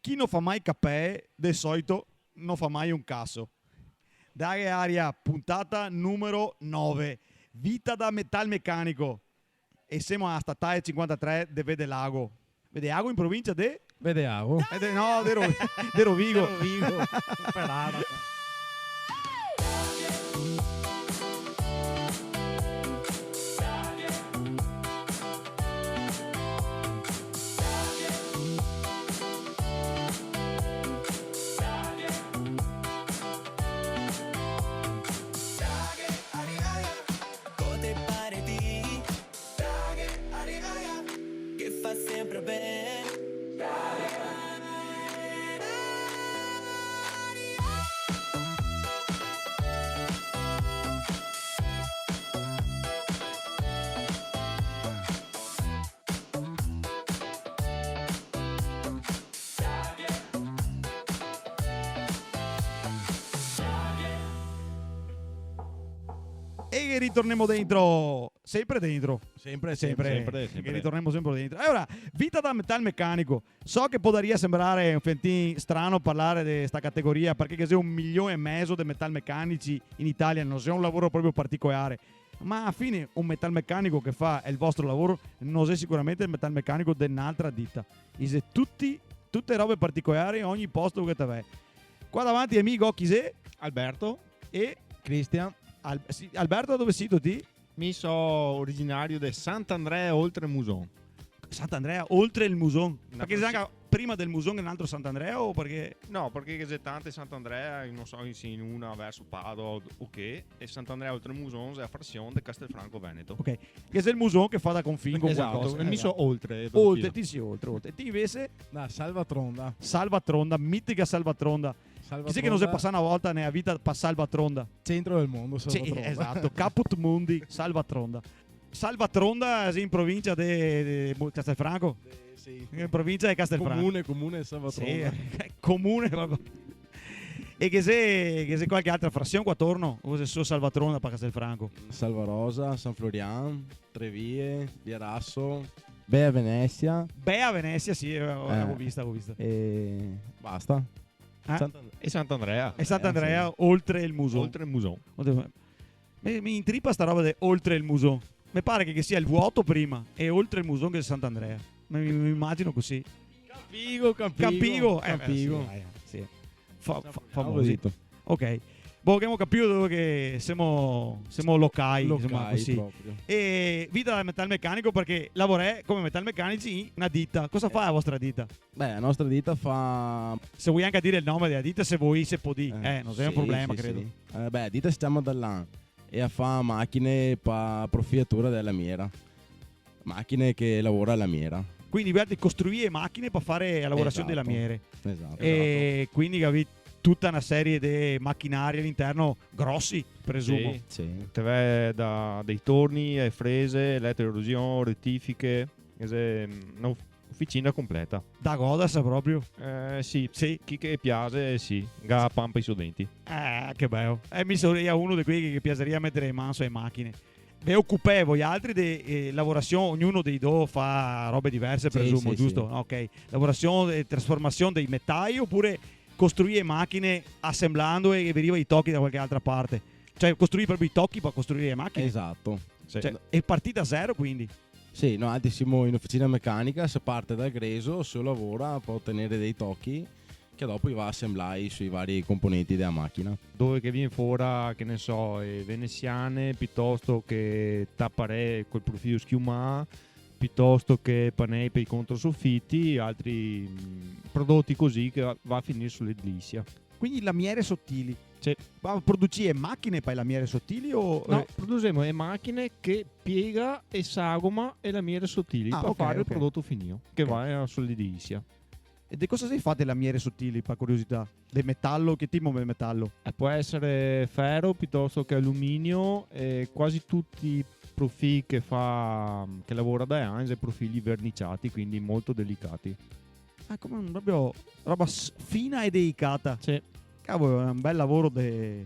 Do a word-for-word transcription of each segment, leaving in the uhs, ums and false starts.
Chi no fa mai capee, de solito no fa mai un caso. Daghe aria, puntata numero nove. Vita da metalmecanico. E semo a statale cinquantatré de Vedelago. Vedelago in provincia de? Vedelago. Eh, de, no, de Ro-, de Rovigo. De Rovigo. Ferrara. Che fa sempre ben. E ritornemo dentro. Sempre dentro. Sempre, sempre, sempre, sempre. Che ritornemo sempre dentro. Alora, vita da metalmecanico. So che podaria sembrare un fiantin strano parlare de sta categoria, parché ghe xe un milion e mezo de metalmecanici in Italia, no xe un lavoro proprio particolare. Ma a fine un metalmecanico che fa el vostro lavoro no xe sicuramente el metalmecanico de n'altra dita. I xe tuti, tute robe particolari, ogni posto che te ve. Qua davanti a mi go chi xe? Alberto. E? Cristian. Al-, sì, Alberto, da dove sito ti? Mi so originario de Sant'Andrea Oltremuson. Sant'Andrea Oltremuson? Parché xe anca prima del Muson e un altro Sant'Andrea o parché? No, parché ghe xe tante Sant'Andrea, no so, in, sì, in una verso Padova o, o che, e Sant'Andrea Oltremuson xe a frasion de Castelfranco Veneto. Ok, che xe el Muson che fa da confin co qualcosa. Esato, e mi so Oltre, dove... Oltre, ti si Oltre, Oltre. E ti invese? Da Salvatronda. Salvatronda, mitica Salvatronda. Salvatronda. Chi xe che no xe pasà na volta nea vita pa Salvatronda? Centro del mondo, sì, Salvatronda. Esato, Caput Mundi, Salvatronda. Salvatronda, sì, in provincia de, de Mo-, Castelfranco? De, sì. In provincia de Castelfranco. Comune, comune de Salvatronda. Sì, comune, proprio. E che xe, che xe qualche altra frasion qua torno? O xe solo Salvatronda pa Castelfranco? Salvarosa, San Florian, Trevie, Biarasso, Bea Venesia. Bea Venesia, sì, eh, eh, go vista, go vista. E basta. Eh? Sant'And-, e Sant'Andrea. E Sant'Andrea, eh, sì, oltre el Muson. Oltre el Muson. Oltre, me, me intripa sta roba de oltre el Muson. Me pare che, che sia el vuoto prima e oltre el Muson che xe Sant'Andrea. Me, me, me imagino cusì. Campigo, Campigo, Campigo, eh, beh, Campigo. Sì, dai, sì. Fa-, fa-, famosi. Così. Ok. Boh, gavemo capìo dove che semo, semo locai, insoma, locai, cusì. Proprio. E vita da metalmecanico, parché lavorè come metalmecanici in na dita. Cosa fa la vostra dita? Beh, la nostra dita fa... Se vol anca dir el nome dea dita, se vol, se pol dir. Eh, eh, no xe un problema, sì, credo. Sì. Eh, beh, la dita se ciama Dallan e la fa machine pa profilatura dea lamiera. Machine che lavora a lamiera. Quindi voi costruì machine pa fare la lavorasion de lamiere. Esato. Esato. E quindi gavì tuta na serie de machinari a l'interno, grosi, presumo. Sì, sì. Te ve da dei torni, e frese, eletroerosion, retifiche, xe na of-, oficina completa. Da goderse proprio? Eh, sì. Sì. Chi che piaxe, sì. Ga panpa i so denti. Eh, che beo. Eh, mi saria uno de quei che, che piaxaria meter man su le machine. Ve ocupè voialtri de, eh, lavorasion, ognuno dei do fa robe diverse, sì, presumo, sì, giusto? Sì. Ok. Lavorasion e trasformasion dei metai, opure costruì machine asemblando e, e ve riva i tochi da qualche altra parte? Cioè, costruì proprio i tochi par costruir le machine? Esato. Sì. Cioè, e partì da zero, quindi? Sì, noaltri semo in oficina mecanica, se parte dal greso, se lavora par otenere dei tochi, che dopo i va asemblai sui vari componenti dea machina. Dove che vien fora, che ne so, e venesiane, pitosto che taparè col profilo schiumà, pitosto che panei par i controsofiti, altri, mm, prodoti cusì che va, va a finir su l'edilisia. Quindi lamiere sotili. Sì. Ma producìe machine par le lamiere sotili o... No, eh, produsemo le machine che piega e sagoma le lamiere sotili par fare el prodoto finìo, che va su l'edilisia. Ah, ok, ok. E de cosa xe fate le lamiere sotili, par curiosità? De metalo? Che tipo de metalo? Eh, pol esare fero pitosto che aluminio, e quasi tuti i profili che fa, che lavora Dallan xe profili verniciati, quindi molto delicati. Ah, come un, proprio roba s-, fina e delicata. Sì. Cavolo, xe un bel lavoro de,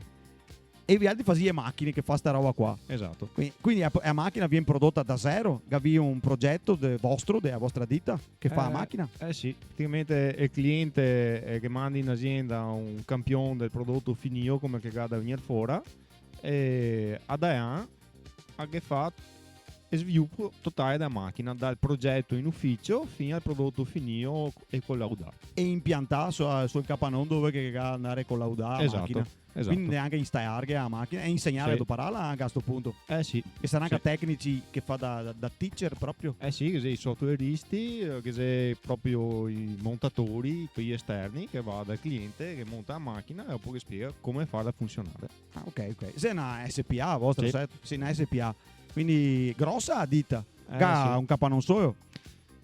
E vialtri fasì e machine che fa sta roba qua. Esato. Quindi, quindi a, a machina vien prodota da zero? Gavì un progeto de, vostro, dea vostra dita, che fa a machina? Eh, sì, praticamente el cliente, eh, che manda in azienda un campion del prodoto finìo, come che ga da vegnir fora, e a Daean a ghe fa el svilupo totale dea machina, dal progeto in uficio fin al prodoto finìo e colaudà. E impiantà su, sul capanon dove che ga da andar colaudà a machina. Esato. Quindi neanca instalarghe a machina e insegnar a dopararla anca a sto punto. Eh sì. Ghe sarà anca tecnici che fa da, da, da teacher proprio? Eh sì, ghe xe i softwareisti, eh, ghe xe proprio i montatori, quei esterni, che va dal cliente, che monta la machina e dopo che spiega come farla funzionare. Ah, ok, ok. Xe na S P A vostra, sì. Sì, na S P A. Quindi grosa a dita. Eh, sì. Ga un capanon solo?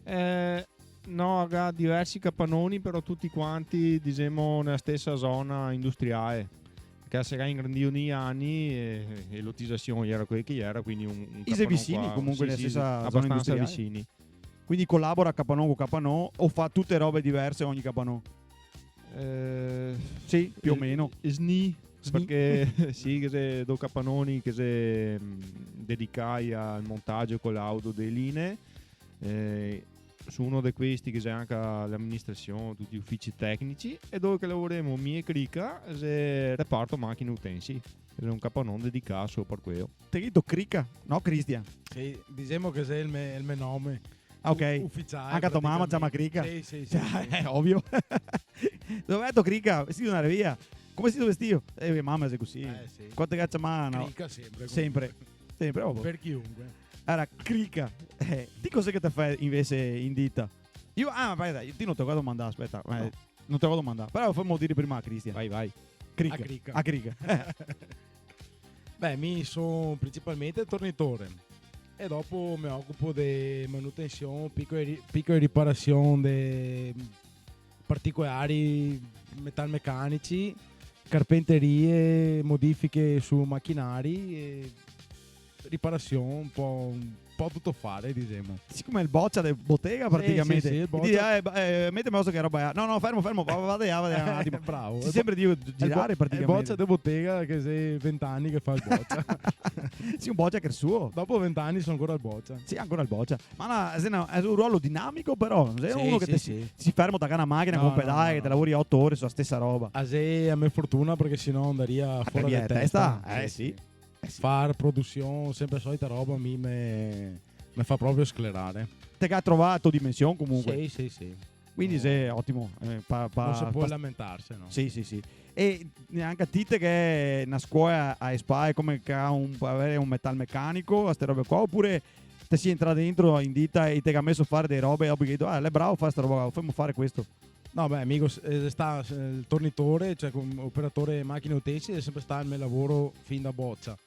Eh, no, ga diversi capanoni, però tuti quanti, disemo, nela stesa zona industriale, che se ga ingrandìo nei ani e, e l'otizasion iera quela che iera, quindi un, un capanon qua. I xe visini comunque, sì, nela stesa zona industriale? Abastansa visini. Quindi colabora capanon co capanon o fa tute robe diverse ogni capanon? Eh, sì, più o meno. Sni, sni. Parché sì, che xe do capanoni che xe, mm, dedicai al montagio e colaudo de linee. Eh, su uno de questi che xe anca l'aministrasion, tuti i ufici tecnici, e dove che lavoremo mi e Crica, xe reparto machine utensi, che xe un capanon dedicà solo par queo. Te ga dito Crica? No, Cristian. Sì, disemo che xe el me, el me nome. Ah, ok. U-, uficiale, praticamente. Anca to mama se ciama Crica? Sì, sì, sì, sì. Eh, ovio. Dov'è to Crica? Vestìo de andar via. Come sito vestìo? Eh, mama xe cusì. Eh, sì. Quanto che ciama, no? Crica sempre, comunque. Sempre. Sempre, ovio. Par chiunque. Alora, Crica, eh, ti cos'è che te fa invese in dita? Io, ah, vai, dai, ti no te go domandà, speta, vai. No. No te go domandà. Però femo dire prima a Cristian. Vai, vai. Crica. A Crica. A Crica. Beh, mi son principalmente tornitore e dopo me ocupo de manutension, picole ri-, picole riparasion de particolari metalmecanici, carpenterie, modifiche su machinari e riparasion, un po', un po' tuto fare, disemo. Sicome el bocia de botega, sì, praticamente. Sì, sì, el bocia. Ti disi, "Eh, ba-, eh, meteme sto che roba là." "No, no, fermo, fermo, va, va, va, va, un atimo." Bravo. Sì, el bo-, sempre drio girare, el bo-, praticamente. El bocia de botega che xe vent'ani che fa el bocia. Sì, un bocia che xe suo. Dopo vent'ani son ancora el bocia. Sì, ancora el bocia. Ma no, xe no, xe un ruolo dinamico, però. Xe uno che te si, si fermo, taca na machina con pedale, che te lavori oto ore su la stesa roba. A xe a me fortuna, parché se no andaria fora de testa. Eh, sì. Eh, sì. Far produsion, sempre la solita roba, mi me, me fa proprio sclerare. Te ga trovà la to dimension, comunque. Sì, sì, sì. Quindi xe otimo, eh, pa-, pa-, no se pol lamentarse, no? Sì, sì, sì. E anca ti te ghè na scola a le spale, come che ga un, avere un metalmecanico, a ste robe qua, opure te si entrà dentro in dita e te ga meso a fare de robe e dopo te ga dito, "Ah, l'è bravo a fare sta roba qua, femo fare questo"? No, beh, mi go s-, eh, xe stà, eh, el tornitore, cioè, come operatore machine utensi, xe sempre stà el me lavoro fin da bocia.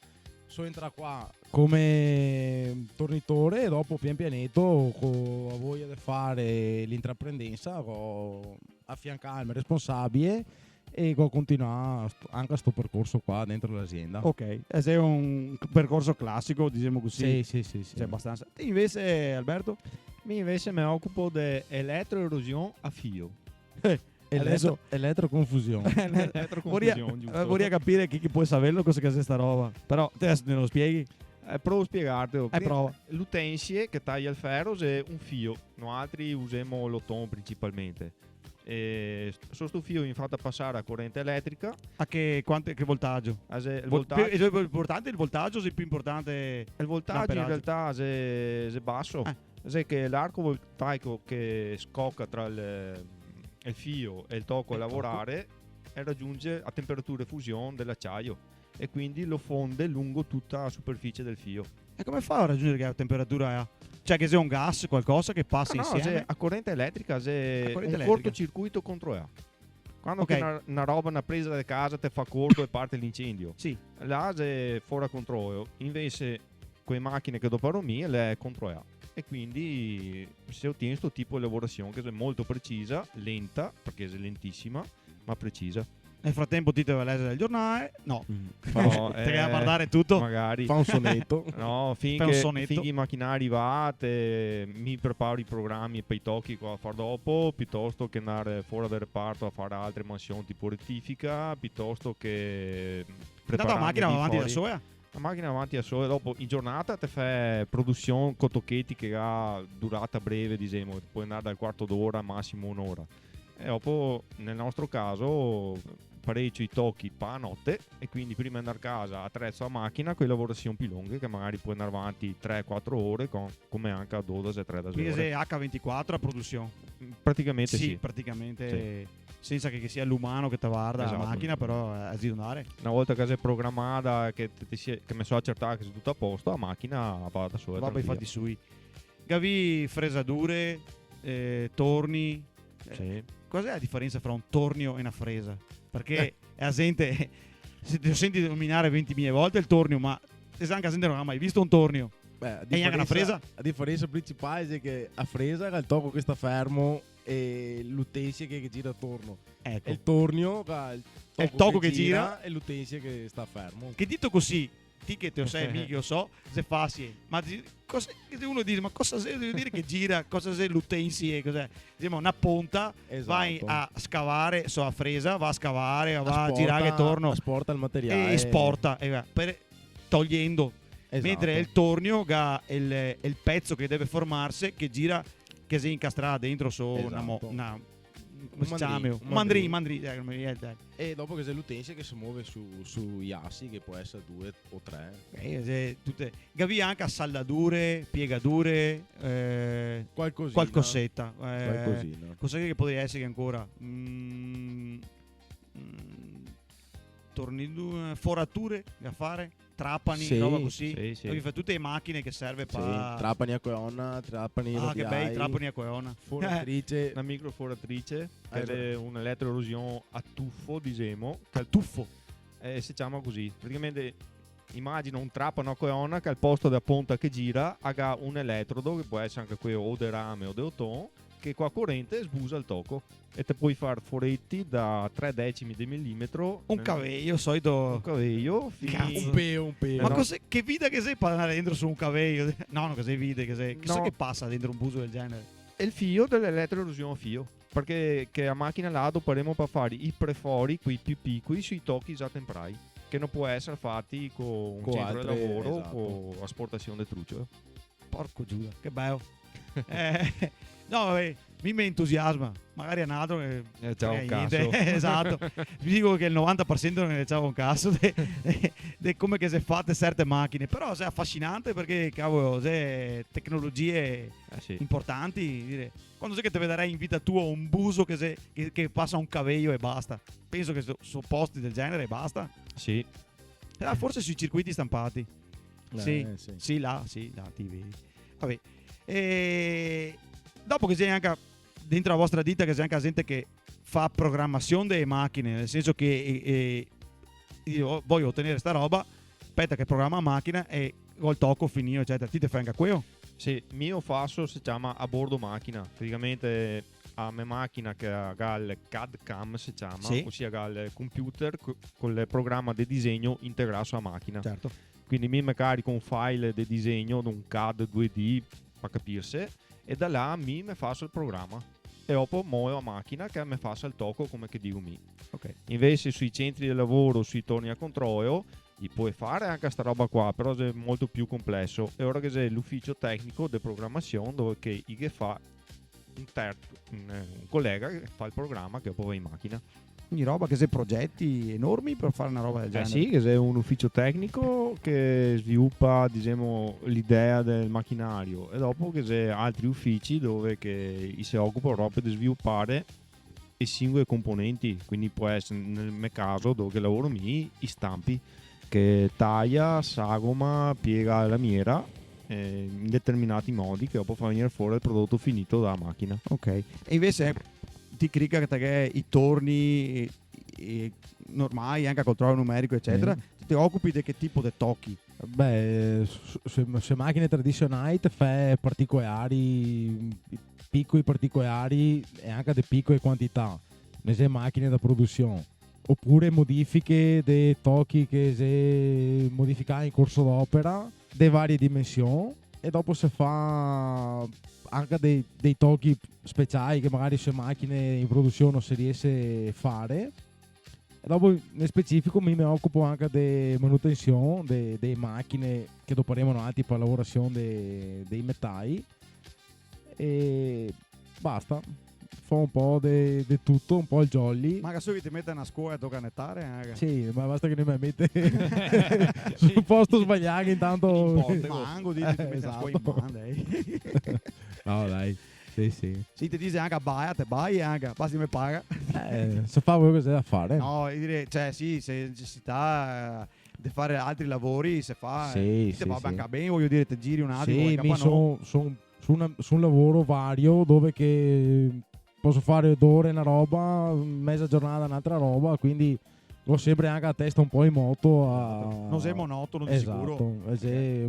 So entrà qua come tornitore e dopo pian pianeto, co la voia de fare l'intraprendensa, go afiancà el me responsabile e go continuà st-, anca sto percorso qua dentro l'azienda. Ok, eh, xe un percorso clasico, disemo cusì. Sì, sì, sì, sì. Cioè, abastansa. Ti invese, Alberto? Mi invese me ocupo de eletroerosion a fio. Eh, Eletro-, eletroconfusion. Eletroconfusion, voria, giusto. Eh, voria capire chi, chi pol saverlo, cosa che xe sta roba. Però te deso te lo spieghi? Eh, provo a spiegartelo. Eh, prova. L'utensie che taia el fero xe un fio. Noaltri usemo l'oton principalmente. E st-, so sto fio vien fato pasare a corente eletrica. A che, quante, che voltagio? A xe el vol-, voltagio. Pi-, xe importante el voltagio, xe pì importante l'amperaggio? El voltagio in realtà xe, xe baso. Eh. Xe che l'arco voltaico che scoca tra el, el fio e el toco a lavorare, el ragiunge a temperatura de fusion de l'aciaio e quindi lo fonde lungo tuta la superficie del fio. E come fa a ragiungere chea temperatura là? Cioè, che xe un gas, qualcosa che pasa insieme? No, no, xe a corente eletrica, xe un cortocircuito controlà. Quando che na, na roba, na presa de casa te fa corto e parte l'incendio. Sì. Là xe fora controlo. Invese co le machine che doparo mi, l'è controlà. E quindi se otien sto tipo de lavorasion che xe molto precisa, lenta, parché xe lentisima, ma precisa. Nel fratempo ti te va a lèxare el giornale? No. Mm. Te ga da vardare tuto? Magari. Fa un soneto. No, fin che, fin che i machinari va, te, mi preparo i programi par i tochi che go da far dopo, pitosto che ndare fora del reparto a fare altre mansion tipo retifica, pitosto che Intanto la machina va avanti da sola? La machina va avanti da sola, dopo in giornata te fè produsion co tocheti che ga durata breve, disemo, pol andar dal quarto d'ora al masimo un'ora. E dopo, nel nostro caso, parecio i tochi pa note, e quindi prima de andar casa atrezo la machina co e lavorasion pì longhe, che magari pol andar avanti tre quatro ore, co-, come anca a dodese, tredese ore. Quindi xe aca vintiquatro a produsion? Praticamente sì. Sì, praticamente. Sì. Sensa che, che sia l'umano che te varda la machina, però, eh, a ziro andare. Na volta che xe programada, che te, te si-, che me so acertà che xe tuto a posto, la machina va da sola, tranquila. Va par i fati sui. Gavì fresadure, eh, torni. Eh, sì. Cos'è la difarensa fra un tornio e na fresa? Parché, eh, la zente, se te lo senti nominare ventimila volte el tornio, ma xe anca zente che no ga mai visto un tornio. Beh, e anca na fresa? La difarensa principale xe che la fresa ga el toco che sta fermo e l'utensie che, che gira atorno. Eco. E el tornio ga el toco che gira e l'utensie che sta fermo. Che dito cusì, ti che te lo sè, mi che lo so, xe fasie. Ma ti-, cosa, se uno dixe, "Ma cosa xe, devo dire che gira, cosa xe l'utensie, cos'è?" Disemo, na ponta, esato, va a scavare, so, a fresa, va a scavare, va a girare atorno. Esporta el materiale. E esporta, e va, par, togliendo. Esato. Mentre el tornio ga el, el pezo che deve formarse, che gira, che xe incastrà dentro so na mo-, esato, na, come se ciama? Un mandrin. Un mandrin, mandrin, dai, come, eh, dai. E dopo ghe xe l'utensie che se move su, sui asi, che pol esare due o tre. Eh, xe tute, gavì anca saldadure, piegadure, eh, qualcosina. Qualcoseta, eh, qualcosina. Cosa che podarìa esare ancora? Mm, mm, tornillo, eh, forature da fare, trapani, sì, roba cusì. Sì, sì. Capì? Fa tute le machine che serve, sì, pa trapani a coeona, trapani radiai. Ah, che bei, trapani a coeona. Foratrice. Na microforatrice, che xe un eletroerosion a tufo, disemo. A tufo? Eh, se ciama cusì. Praticamente, imagina un trapano a coeona che al posto dea ponta che gira, a ga un eletrodo, che pol esare anca queo o de rame o de oton, che co a corente sbusa el toco. E te pol far foreti da tre decimi de milimetro. Un cavejo, solito. Un cavejo, fin... Cazo. Un peo, un peo. Ma cos'è, che vida che xe par andare dentro su un cavejo? No, no, che xe vide, che xe, cosa che pasa dentro un buso del genere? Xe el fio de l'eletroerosion a fio. Parché che a machina là a doparemo par fare i prefori, quei pì picoli, sui tochi za tenprai, che no pol esare fati co un centro de lavoro, co esato, co asportasion de trucio. Porco Giuda, che beo. Eh, no, vabè, mi me entusiasma. Magari a un altro che... Eh, ciao, un caso. Esato. Mi digo che el novanta par sento no ghe ciava un caso de, de, de come che xe fate certe machine. Però xe afasinante parché, cavolo, xe tecnologie, eh, sì, importanti, dire. Quando xe che te vedarè in vita tua un buso che xe, che, che pasa un cavejo e basta? Penso che so, so posti del genere e basta. Sì. Ah, forse sui circuiti stampati. Eh, sì, sì, là, sì, là, ti vedi. Vabè. E dopo ghe xe anca, dentro la vostra dita, ghe xe anca zente che fa programasion dele machine, nel senso che, eh, eh, mi vojo otenere sta roba, speta che programa la machina e go el toco finìo, ecetera. Ti te fè anca queo? Sì, mi lo faso, se ciama a bordo machina. Praticamente a me machina che ga el CAD CAM, se ciama, sì, osia ga el computer co-, col programa de disegno integrà su la machina. Certo. Quindi mi me carico un file de disegno, un CAD due D, par capirse, e da là mi me faso el programa. E dopo moło a machina che me fasa el toco come che digo mi. Ok. Invese sui centri de lavoro, sui torni a controlo, i pol fare anca sta roba qua, però xe molto pì conpleso. E ora ghe xe l'uficio tecnico de programasion, dove che i ghe fa un ter-, un, eh, un colega che fa el programa che dopo va in machina. Quindi roba che xe progeti enormi par fare na roba del genere. Eh sì, che xe un uficio tecnico che svilupa, disemo, l'idea del machinario, e dopo che xe altri ufici dove che i se ocupa proprio de svilupare e singole componenti, quindi pol esare, nel me caso, dove che lavoro mi, i stampi, che taia, sagoma, piega a lamiera, eh, in determinati modi, che dopo fa vegnere fora el prodoto finito da machina. Ok. E invese, ti, Crica, che te ghe i torni, eh, eh, normali, anca a controlo numerico, ecetera, ti te ocupi de che tipo de tochi? Beh, su, su, su machine tradisionali te fè particolari, picoli particolari e anca de picole quantità, no xe machine da produsion. Opure modifiche de tochi che xe modificai in corso d'opera, de varie dimension, e dopo se fa anca dei, dei tochi speciai che magari su machine in produsion no se riese a fare. Dopo, nel specifico, mi me ocupo anca de manutension de, de machine che doparemo noaltri par lavorasion de, dei metai. E basta. Fa un po' de, de tuto, un po' el jolly. Ma che so che te mete na scoa e toca netare, eh? Sì, ma basta che no me mete sul posto sbagliato, intanto. In portego. Mango, dì, te mete na scoa in man, dai. No, dai. Sì, sì. Sì, te dixe anca baia, te baie anca, basta che me paga. Eh, se fa quel che xe da fare. No, io direi, cioè, sì, se necessità, eh, de fare altri lavori, se fa, eh, sì, te va anca ben, vojo dire, te giri un atimo, sì, capaz no. Mi son, son su una, su un lavoro vario dove che poso fare do ore na roba, meza giornata n'altra roba, quindi go sempre anca la testa un po' in moto. A... No xe monotono, de sicuro. Esato, eh, xe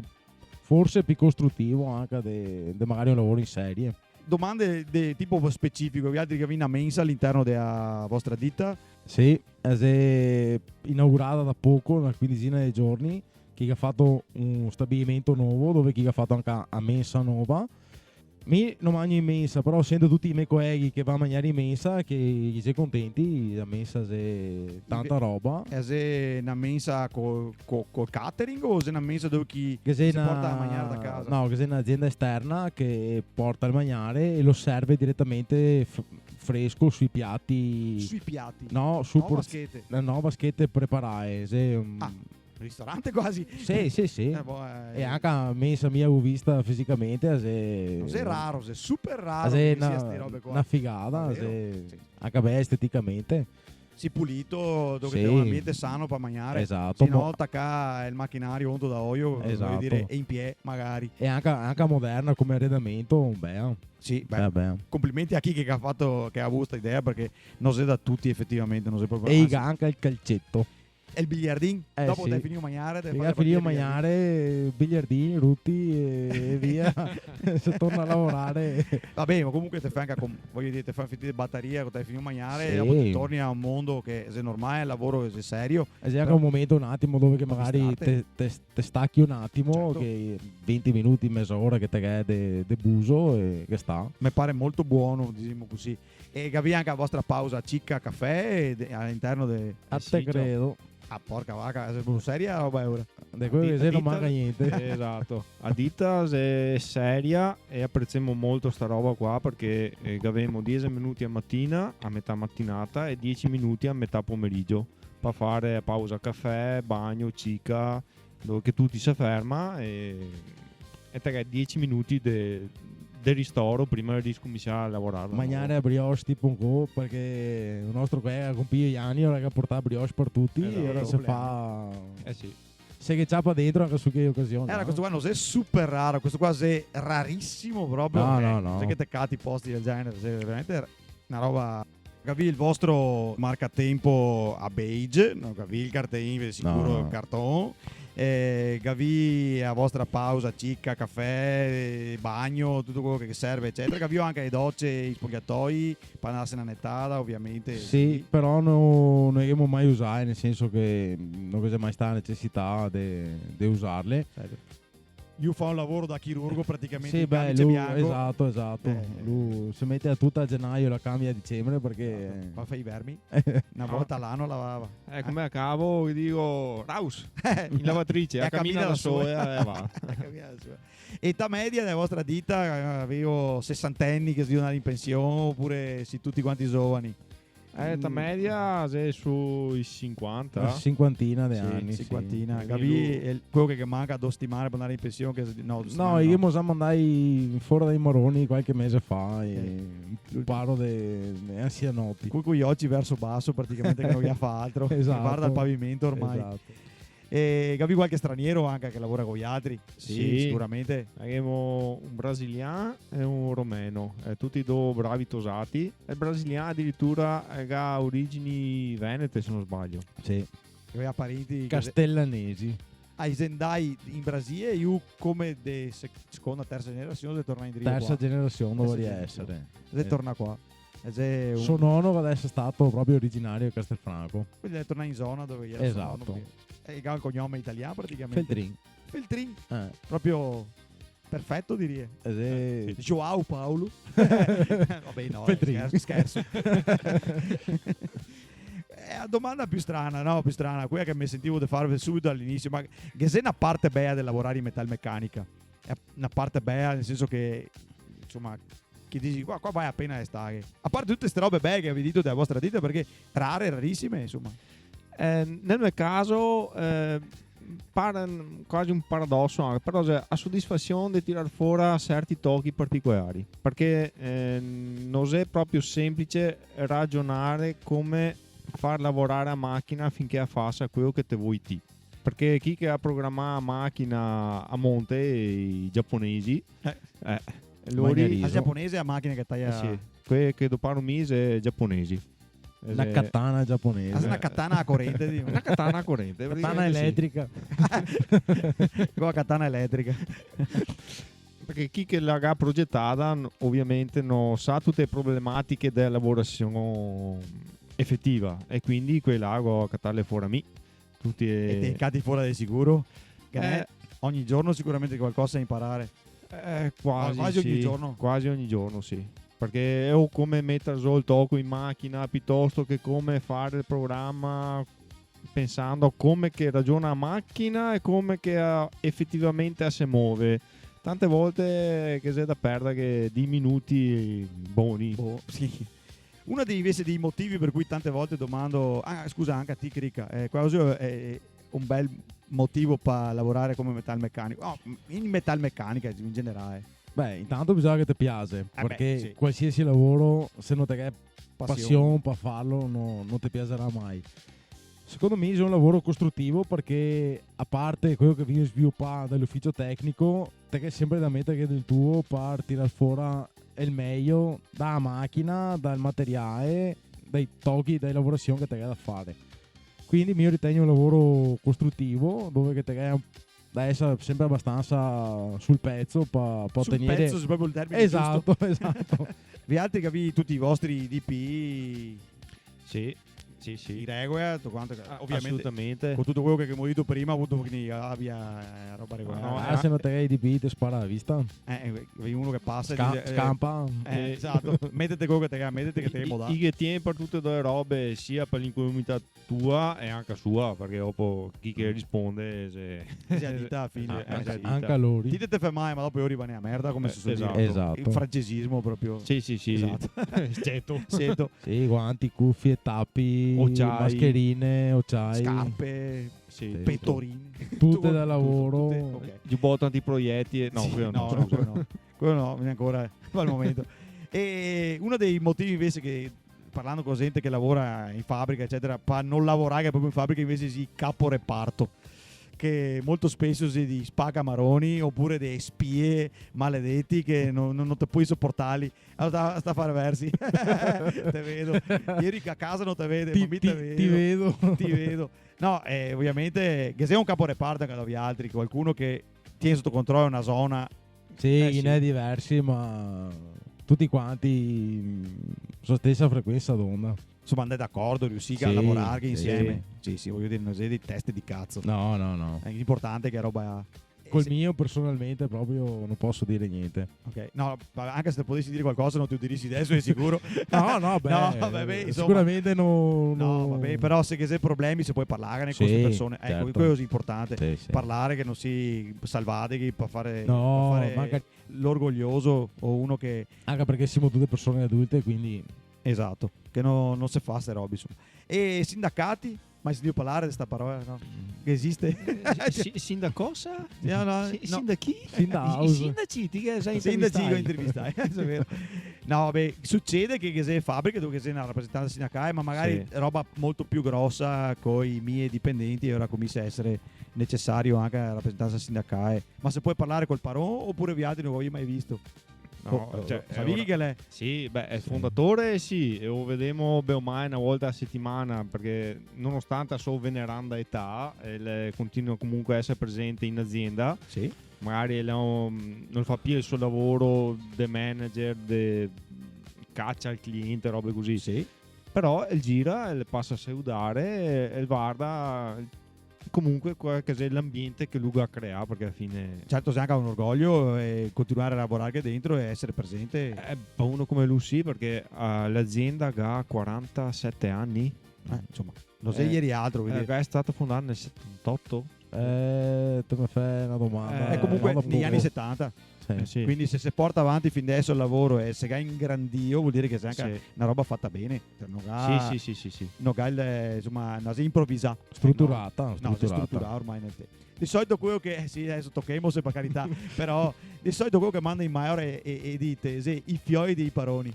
forse pì costrutivo anca de, de magari un lavoro in serie. Domande de tipo specifico, vialtri che gavì na mensa a l'interno dea vostra dita? Sì, eh, xe inaugurada da poco, na quindixina de giorni, che i ga fato un stabilimento novo, dove che i ga fato anca a mensa nova. Mi no magno in mensa, però sento tuti i me coleghi che va a magnare in mensa, che i xe contenti, la mensa xe tanta roba. E xe na mensa co, co, col catering o xe na mensa dove che se porta a magnare da casa? No, che xe n'azienda esterna che porta el magnare e lo serve diretamente f-, fresco sui piati. Sui piati? No, su... No, por-, vaschete. Eh, no, vaschete preparae, xe un... Ah. Ristorante quasi. Sì, sì, sì. Eh, boh, eh. E anca a mensa mi la go vista fisicamente, xe... No xe raro, xe super raro che sia ste robe qua. Xe na, na figata, davero? Sì. Anca bel esteticamente. Sì, pulito, dove che te ga un ambiente sano par magnare. Esato. Se no, tacà el machinario onto da oio, vojo dire, e in pie, magari. E anca, anca moderna come aredamento, bea. Sì, beh. Complimenti a chi che ga fato, che ga avuo sta idea, parché no xe da tuti efetivamente, no xe proprio, anzi. E i ga anca el calceto. E el biliardin? Eh, dopo sì. Te ga finìo magnare, te ga finìo magnare, biliardini ruti e, e via. Se torna a lavorare. Va ben, ma comunque te fa anca com-, vojo dire, te fa finta de bataria, te ga finìo magnare, sì, dopo te torni a un mondo che xe normale, el lavoro xe serio. E xe anca un momento, un atimo, dove che magari te, te, te stachi un atimo, certo, che venti minuti, mez'ora che te ghe de, de buso e che sta. Me pare molto bon, disemo cusì. E gavì anca la vostra pausa cica cafè, de, a l'interno de... Ah, te credo. Ah, porca vaca, xe proprio seria la roba, eh, ora. De queo che xe no manca gnente. Esato. A dita xe seria e aprezemo molto sta roba qua parché, eh, gavemo diese minuti a matina, a metà matinata, e diese minuti a metà pomerigio, par fare pausa cafè, bagno, cica, dove che tuti se ferma e, e te ghe diese minuti de, de ristoro prima de riscominsiare a lavorare. Magnare a brioche tipo ancò, parché el nostro colega ga compìo i ani, alora el ga portà brioche par tuti, esato, e alora se fa... Eh sì. Se ghe ciapa dentro anca su che ocasion, eh, no? Questo qua no xe super raro, questo qua xe rarisimo proprio. No, no, no. Xe che te cati posti del genere, xe veramente na roba. Gavì el vostro marcatempo a badge, no gavì el cartein, de sicuro, no, el carton. Eh, gavì la vostra pausa cica, cafè, bagno, tuto queo che serve, ecetera. Gavì anca le doce, i spogliatoi, par andarse na netada, ovviamente. Sì, sì, però no, no le ghemo mai usade, nel senso che no ghe xe mai stà necesità de, de usarle. Certo. Lu fa un lavoro da chirurgo praticamente, sì, in beh, camice lu, bianco. Esato, esato. Eh, lu se mete la tuta a genaio e la cambia a dicembre parché... Esato. Par far i vermi. Na volta a l'ano lavava. Eh, come a cavo, digo, Raus, in lavatrice, e la camina da sola e va. La camina da sola. Età media dela vostra dita, eh, gavì sesantenni che xe drio ndare in pension, opure sì tuti quanti zovani? Eh, età media xe sui sinquanta. Una sinquantina de ani, sì. Sinquantina. Gavì, lu, el, queo che, che manca do setimane par ndare in pension, che xe, no, do setimane no. No, i ghemo za mandai fora dai maroni qualche mese fa, e un paro de, de ansianoti. Coi, coi oci verso baso, praticamente, che no ghe fa altro. Esato. Che varda el pavimento ormai. Esato. E gavì qualche straniero anca che lavora co vialtri? Sì, sì, sicuramente. Gavemo un brasilian e un romeno, eh, tuti do bravi tosati. E el brasilian adiritura, eh, ga origini venete, se no sbaglio. Sì. Che gaveva parenti che... Castelanesi. Ah, i xe ndai in Brasile, lu come de se-, seconda, tersa generasion, xe tornà indrio qua. Tersa generasion dovaria esare. Xe tornà qua. E xe un... So nono che deso xe stà proprio originario de Castelfranco. Quindi xe tornà in zona dove gera so nono prima. Esato. E el ga el cognome italian praticamente. Feltrin. Feltrin. Eh. Proprio perfeto, diria. Eh, sì. Joao Paolo. Vabè, no, eh, scherso, scherso. Eh, la domanda più strana, no? Più strana, quela che me sentivo de fare subito a l'inisio, ma ghe xe na parte bea de lavorare in metalmecanica? Xe na parte bea, nel senso che, insoma, che disi, "Qua, qua vale la pena de stare." A parte tute ste robe bele che gavì dito dela vostra dita, parché rare, rarisime, insoma. Eh, nel me caso, eh, pare un, quasi un paradoso, anca, però xe la sodisfasion de tirar fora certi tochi particolari, parché, eh, no xe proprio senplice ragionare come far lavorare la machina finché la fasa quelo che te vol ti. Parché chi che ga programà la machina a monte, i giaponesi, eh, eh, lori... Magnarismo. La giaponese xe la machina che taia... Eh sì, quei che doparo mi xe giaponesi. Na katana giaponese. Ah, xe na katana a corente, dimo. Na katana a corente, katana praticamente sì. Eletrica. Co la katana eletrica. Parché chi che la ga progetada, n-, ovviamente no sa tute le problematiche dela lavorasion efetiva, e quindi quele là go da catarle fora mi. Tuti e... E te cati fora de sicuro? Che... Eh. Ogni giorno sicuramente qualcosa da imparare. Eh, quasi, quasi ogni giorno. Quasi ogni giorno, sì. Parché xe o come meter zo el toco in machina, pitosto che come fare el programa pensando a come che ragiona la machina e come che, eh, efetivamente la se move. Tante volte che xe da perdare che dei minuti boni. Boh, sì. Uno dei, invese, dei motivi per cui tante volte domando, ah, scusa, anca a ti, Crica, eh, quasi xe, xe un bel motivo par lavorare come metalmecanico? No, in metalmecanica in generale. Beh, intanto bisogna che te piase, eh, beh, parché sì, qualsiasi lavoro, se no te ghe pasion, pasion par farlo, no, no te piasarà mai. Secondo mi xe un lavoro costrutivo parché, a parte quelo che vien svilupà da l'uficio tecnico, te ghe senpre da meterghe del tuo par tirar fora el mejo da machina, dal materiale, dai tochi, dai lavorasion che te ghe da fare. Quindi mi lo ritegno un lavoro costrutivo, dove che te ghe da esar senpre abastansa sul pezo pa, pa tegnere... Sul pezo, xe proprio el termine giusto. Esato, esato. Vialtri che gavì tuti i vostri D P I? Sì, sì, sì. In regola, tuto quanto, ah, ovviamente, asolutamente, co tuto quelo che gavemo dito prima, vuto che ghe ne gabia, eh, roba regolare. Ah, no, eh, se no te ghe i D P I te spara a vista. Eh, eh, vedi uno che pasa e dixe, eh, scampa. Eh, esato. Metete quelo che te ghe, metete che te ghe da. I, i ghe tien par tute e do le robe, sia par l'incolumità tua e anca sua, parché dopo chi che risponde xe... Xe a dita, a fine. Ah, eh, anca, sì, anca lori. Ti te, te fè mal, ma dopo i lori va ne a merda, come se suol dire. Eh, esato. Esato. El francesismo proprio. Sì, sì, sì. Esato. Ceto. Ceto. Sì, guanti, cufie, tapi, ociai, mascherine, ociai. Scarpe, sì, tuto. Petorine. Tute da lavoro. Tuto, tuto, ok. Giuboto antiproietile. No, sì, quelo no, no, scusa. Quelo no. Quelo no, ancora, par el momento. E uno dei motivi invese che parlando co gente che lavora in fabrica, ecetera, par no lavorare proprio in fabrica, invese xe i caporeparto, che molto speso xe dei spacamaroni opure dei spie maledeti che no, no, no te pol soportarli. Alora sta, sta fare versi. Te vedo. Ieri a casa no te vede, ma mi te vedo. Ti, ti vedo. Ti vedo. No, eh, ovviamente, ghe xe un caporeparto anca da vialtri, qualcuno che tien soto controlo na zona. Sì, eh, sì, ghe n'è diversi, ma tuti quanti, mm, so stesa frequensa d'onda. Insoma, andè d'acordo, riusì a lavorare insieme. Sì, sì, sì, vojo dire, no xe dei teste de cazo. No, no, no. Xe inportante che roba... Col mio personalmente proprio no poso dire gnente. Ok, no, ma anca se te podesi dire qualcosa no te lo dirisi deso, de sicuro. No, no, beh, no, vabè, insoma, sicuramente no, no, no. Vabè, però se ghe xe problemi se pol parlarne co ste persone. Sì, certo. Eco, quelo xe inportante. Sì, sì. Parlare che no si salvadeghi par fare, no, par fare magari l'orgoglioso o uno che... Anca parché semo tute persone adulte, quindi... Esato, che no, no se fa ste robe, insoma. E sindacati? Mai sentìo parlare de sta parola, no? Mm. Che esiste? Eh, si-, si-, sindacosa? No, no, si-, no. Sindachi? Sindahouse. I sindaci, ti che ga intervistà. Sindaci che go intervistà, eh, xe vero. No, vabè, sucede che, che ghe xe fabriche dove ghe xe na rapresentansa sindacale, ma magari roba molto più grosa coi mie dipendenti, e alora cominsia a esare necesario anca la rapresentansa sindacale. Ma se pol parlare col paron opure vialtri no lo gavì mai visto? No, co-, cioè, savevi chi che l'è? Sì, beh, xe el fondatore, sì, e lo vedemo ben o mal na volta a setimana, parché nonostante la so veneranda età, el continua comunque a esare presente in azienda. Sì. Magari el no, no fa pì el so lavoro de manager, de cacia al cliente, robe cusì. Sì. Però el gira, el pasa a saludare, el varda, comunque quel che xe l'ambiente che lu ga creà, parché ala fine... Certo, xe anca un orgoglio, eh, continuare a lavorare dentro e esare presente. Eh, par uno come lu sì, parché, eh, l'azienda ga quarantasete ani. Eh, insoma, no xe ieri altro, vol dire. Eh, xe stata fondada nel setantoto. Eh, te me fè na domanda. Eh, comunque, na domanda nei ani setanta. Sì. Eh, sì. Quindi se se porta avanti fin deso el lavoro e se ga ingrandìo, vol dire che xe anca na roba fata ben. Cioè, no ga, sì, sì, sì, sì, sì, no ga el, insoma, no xe improvisà. Struturata, no, no, xe struturata. Struturà ormai nel te-, de solito queo che, eh, sì, deso tochemose, par carità, però de solito queo che manda in maiora e, e, e dite, sì, i fioi dei paroni.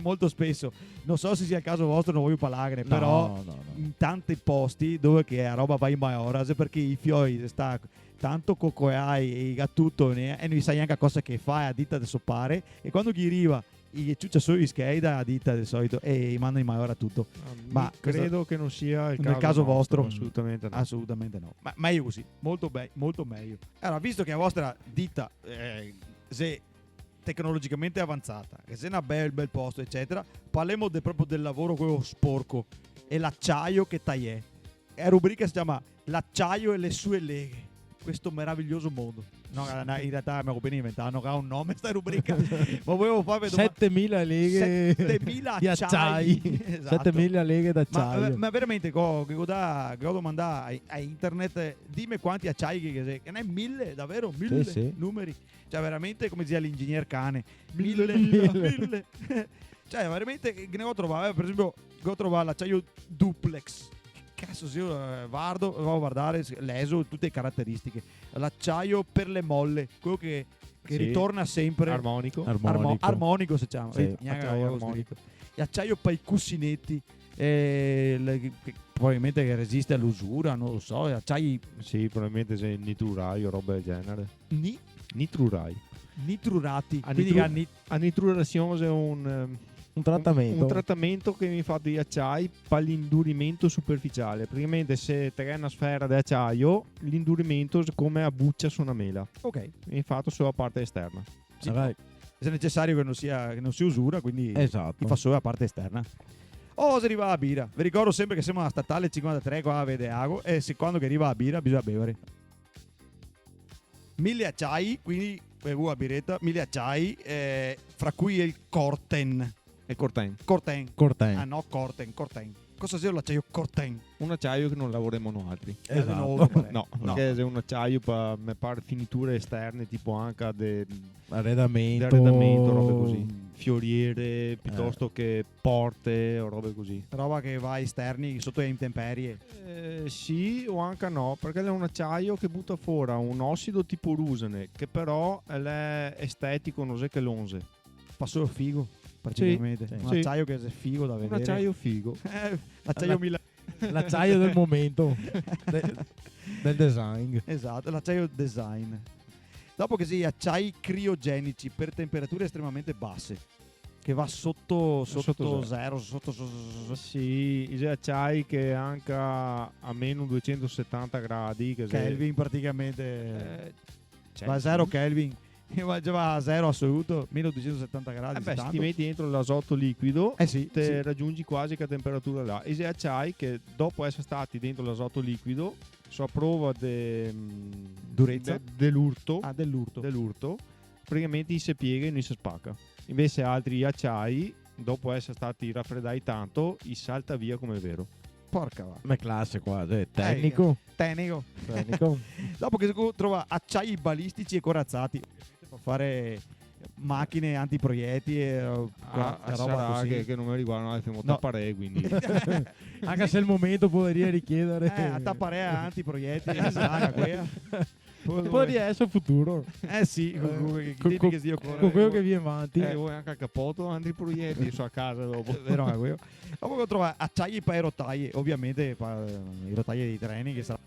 Molto speso. No so se sia el caso vostro, no vojo palagre, no, però no, no, in tanti posti dove che a roba va in maiora, xe parché i fioi sta tanto cocoai e i ga tuto, ne-, e no i sa gnanca cosa che fa a dita de so pare, e quando che i riva, i ciucia solo i schei da dita de solito e i manda in maiora tuto. Ah, ma mi credo che no sia el caso vostro, assolutamente no. Assolutamente no. Ma mejo cusì, molto be-, molto mejo. Alora, visto che a vostra dita, eh, xe tecnologicamente avanzata, che xe na bel, bel posto, ecetera, parlemo de, proprio del lavoro queo sporco, e l'aciaio che taiè. E la rubrica se ciama L'aciaio e le sue leghe. Questo meraviglioso mondo. No, na, in realtà me go pena inventà, no ga un nome sta rubrica. Ma volevo farve doma-, setemila leghe setemila di aciai. Aciai. Esato. Setemila leghe d'aciaio. Ma, ma veramente, go, go da, go domandà a, a internet, eh, dime quanti aciai che, che xe, che ne xe mile, davero? Mile numeri. Sì, sì. Cioè, veramente, come dixea l'ingegner Cane, mile, mile, mile. Cioè, veramente, che ne go trovà, eh, par esenpio, go trovà l'aciaio duplex. Che caso xe, eh, vardo, vao a vardare, se-, leso tute le carateristiche. L'aciaio par le mole, queo che, che ritorna senpre. Sì. Armonico. Armo-, armonico se ciama. Sì. Vedi, gnanca... Aciaio armonico. L'aciaio par i cusineti, eh, le, che, che probabilmente che resiste a l'usura, no lo so, aciai... Sì, probabilmente xe nitrurai o roba del genere. Ni? Nitrurai. Nitrurati. A quindi nitru-, ga nit-, a nitrurasion xe un, ehm, un tratamento. Un, un tratamento che vien fato dei aciai par l'indurimento superficiale. Praticamente, se te ghe na sfera de aciaio, l'indurimento xe come a bucia su na mela. Ok. Vien fato solo a parte esterna. Sì. Dai. Xe necesario che no sia, che no sia usura, quindi... Esato. I fa solo a parte esterna. Oh, xe rivà la bira. Ve ricordo senpre che semo a Statale cinquantatré, qua a Via de Ago, e se, quando che riva la bira, bisogna bevare. Mile aciai, quindi, eh, a bireta, mile aciai, eh, fra cui el Corten. El Corten. Corten. Corten. Ah, no, Corten, Corten. Cosa xe l'aciaio Corten? Un aciaio che no lavoremo noaltri. Eh, esato. No, no, no, parché xe un aciaio par, me par, finiture esterne, tipo anca de, aredamento. De aredamento, robe cusì. Fioriere, eh, pitosto che porte o robe cusì. Roba che va esterni, soto le intemperie. Eh, sì, o anca no, parché xe un aciaio che buta fora un osido tipo rusene, che però l'è estetico, no xe che l'onze. Fa solo figo, praticamente. Sì, sì. Un aciaio che xe figo da vedare. Un aciaio figo. Eh, l'aciaio... La-, mila-, l'aciaio del momento, de-, del design. Esato, l'aciaio design. Dopo ghe xe i aciai criogenici par temperature estremamente base, che va soto, soto zero, soto, soto, soto, soto. Sì, i xe aciai che anca a meno duecentosetanta gradi, che xe Kelvin praticamente. Eh, cioè, va a zero Kelvin. E va, va a zero asoluto, meno duecentosetanta gradi, eh beh, se ti meti dentro l'azoto liquido, eh sì, te ragiungi quasi quela temperatura là. E i xe aciai che, dopo esare stati dentro l'azoto liquido, so a prova de, mm, dureza? De, de l'urto. Ah, de l'urto. De l'urto, praticamente i se piega e no i se spaca. Invese altri aciai, dopo esare stati rafredai tanto, i salta via come vero. Porca va. Ma clase qua, eh, tecnico. Eh, tecnico. Tecnico. Dopo ghe xe chi trova aciai balistici e corazati par fare machine antiproietili e, eh, ah, roba cusì. Sarà che, che no me riguarda, no, femo taparee, quindi. Anca se al momento podarìa richiedare. Eh, a taparee antiproietili, sarà quela. Podarìa esare futuro. Eh sì, co, co, co, co queo che vien vanti. Eh, vol anca el capoto, antiproietili, so a casa dopo. Xe vero, xe vero. Dopo che go trovà aciai par le rotaie, ovviamente par, eh, le rotaie dei treni, che sarà...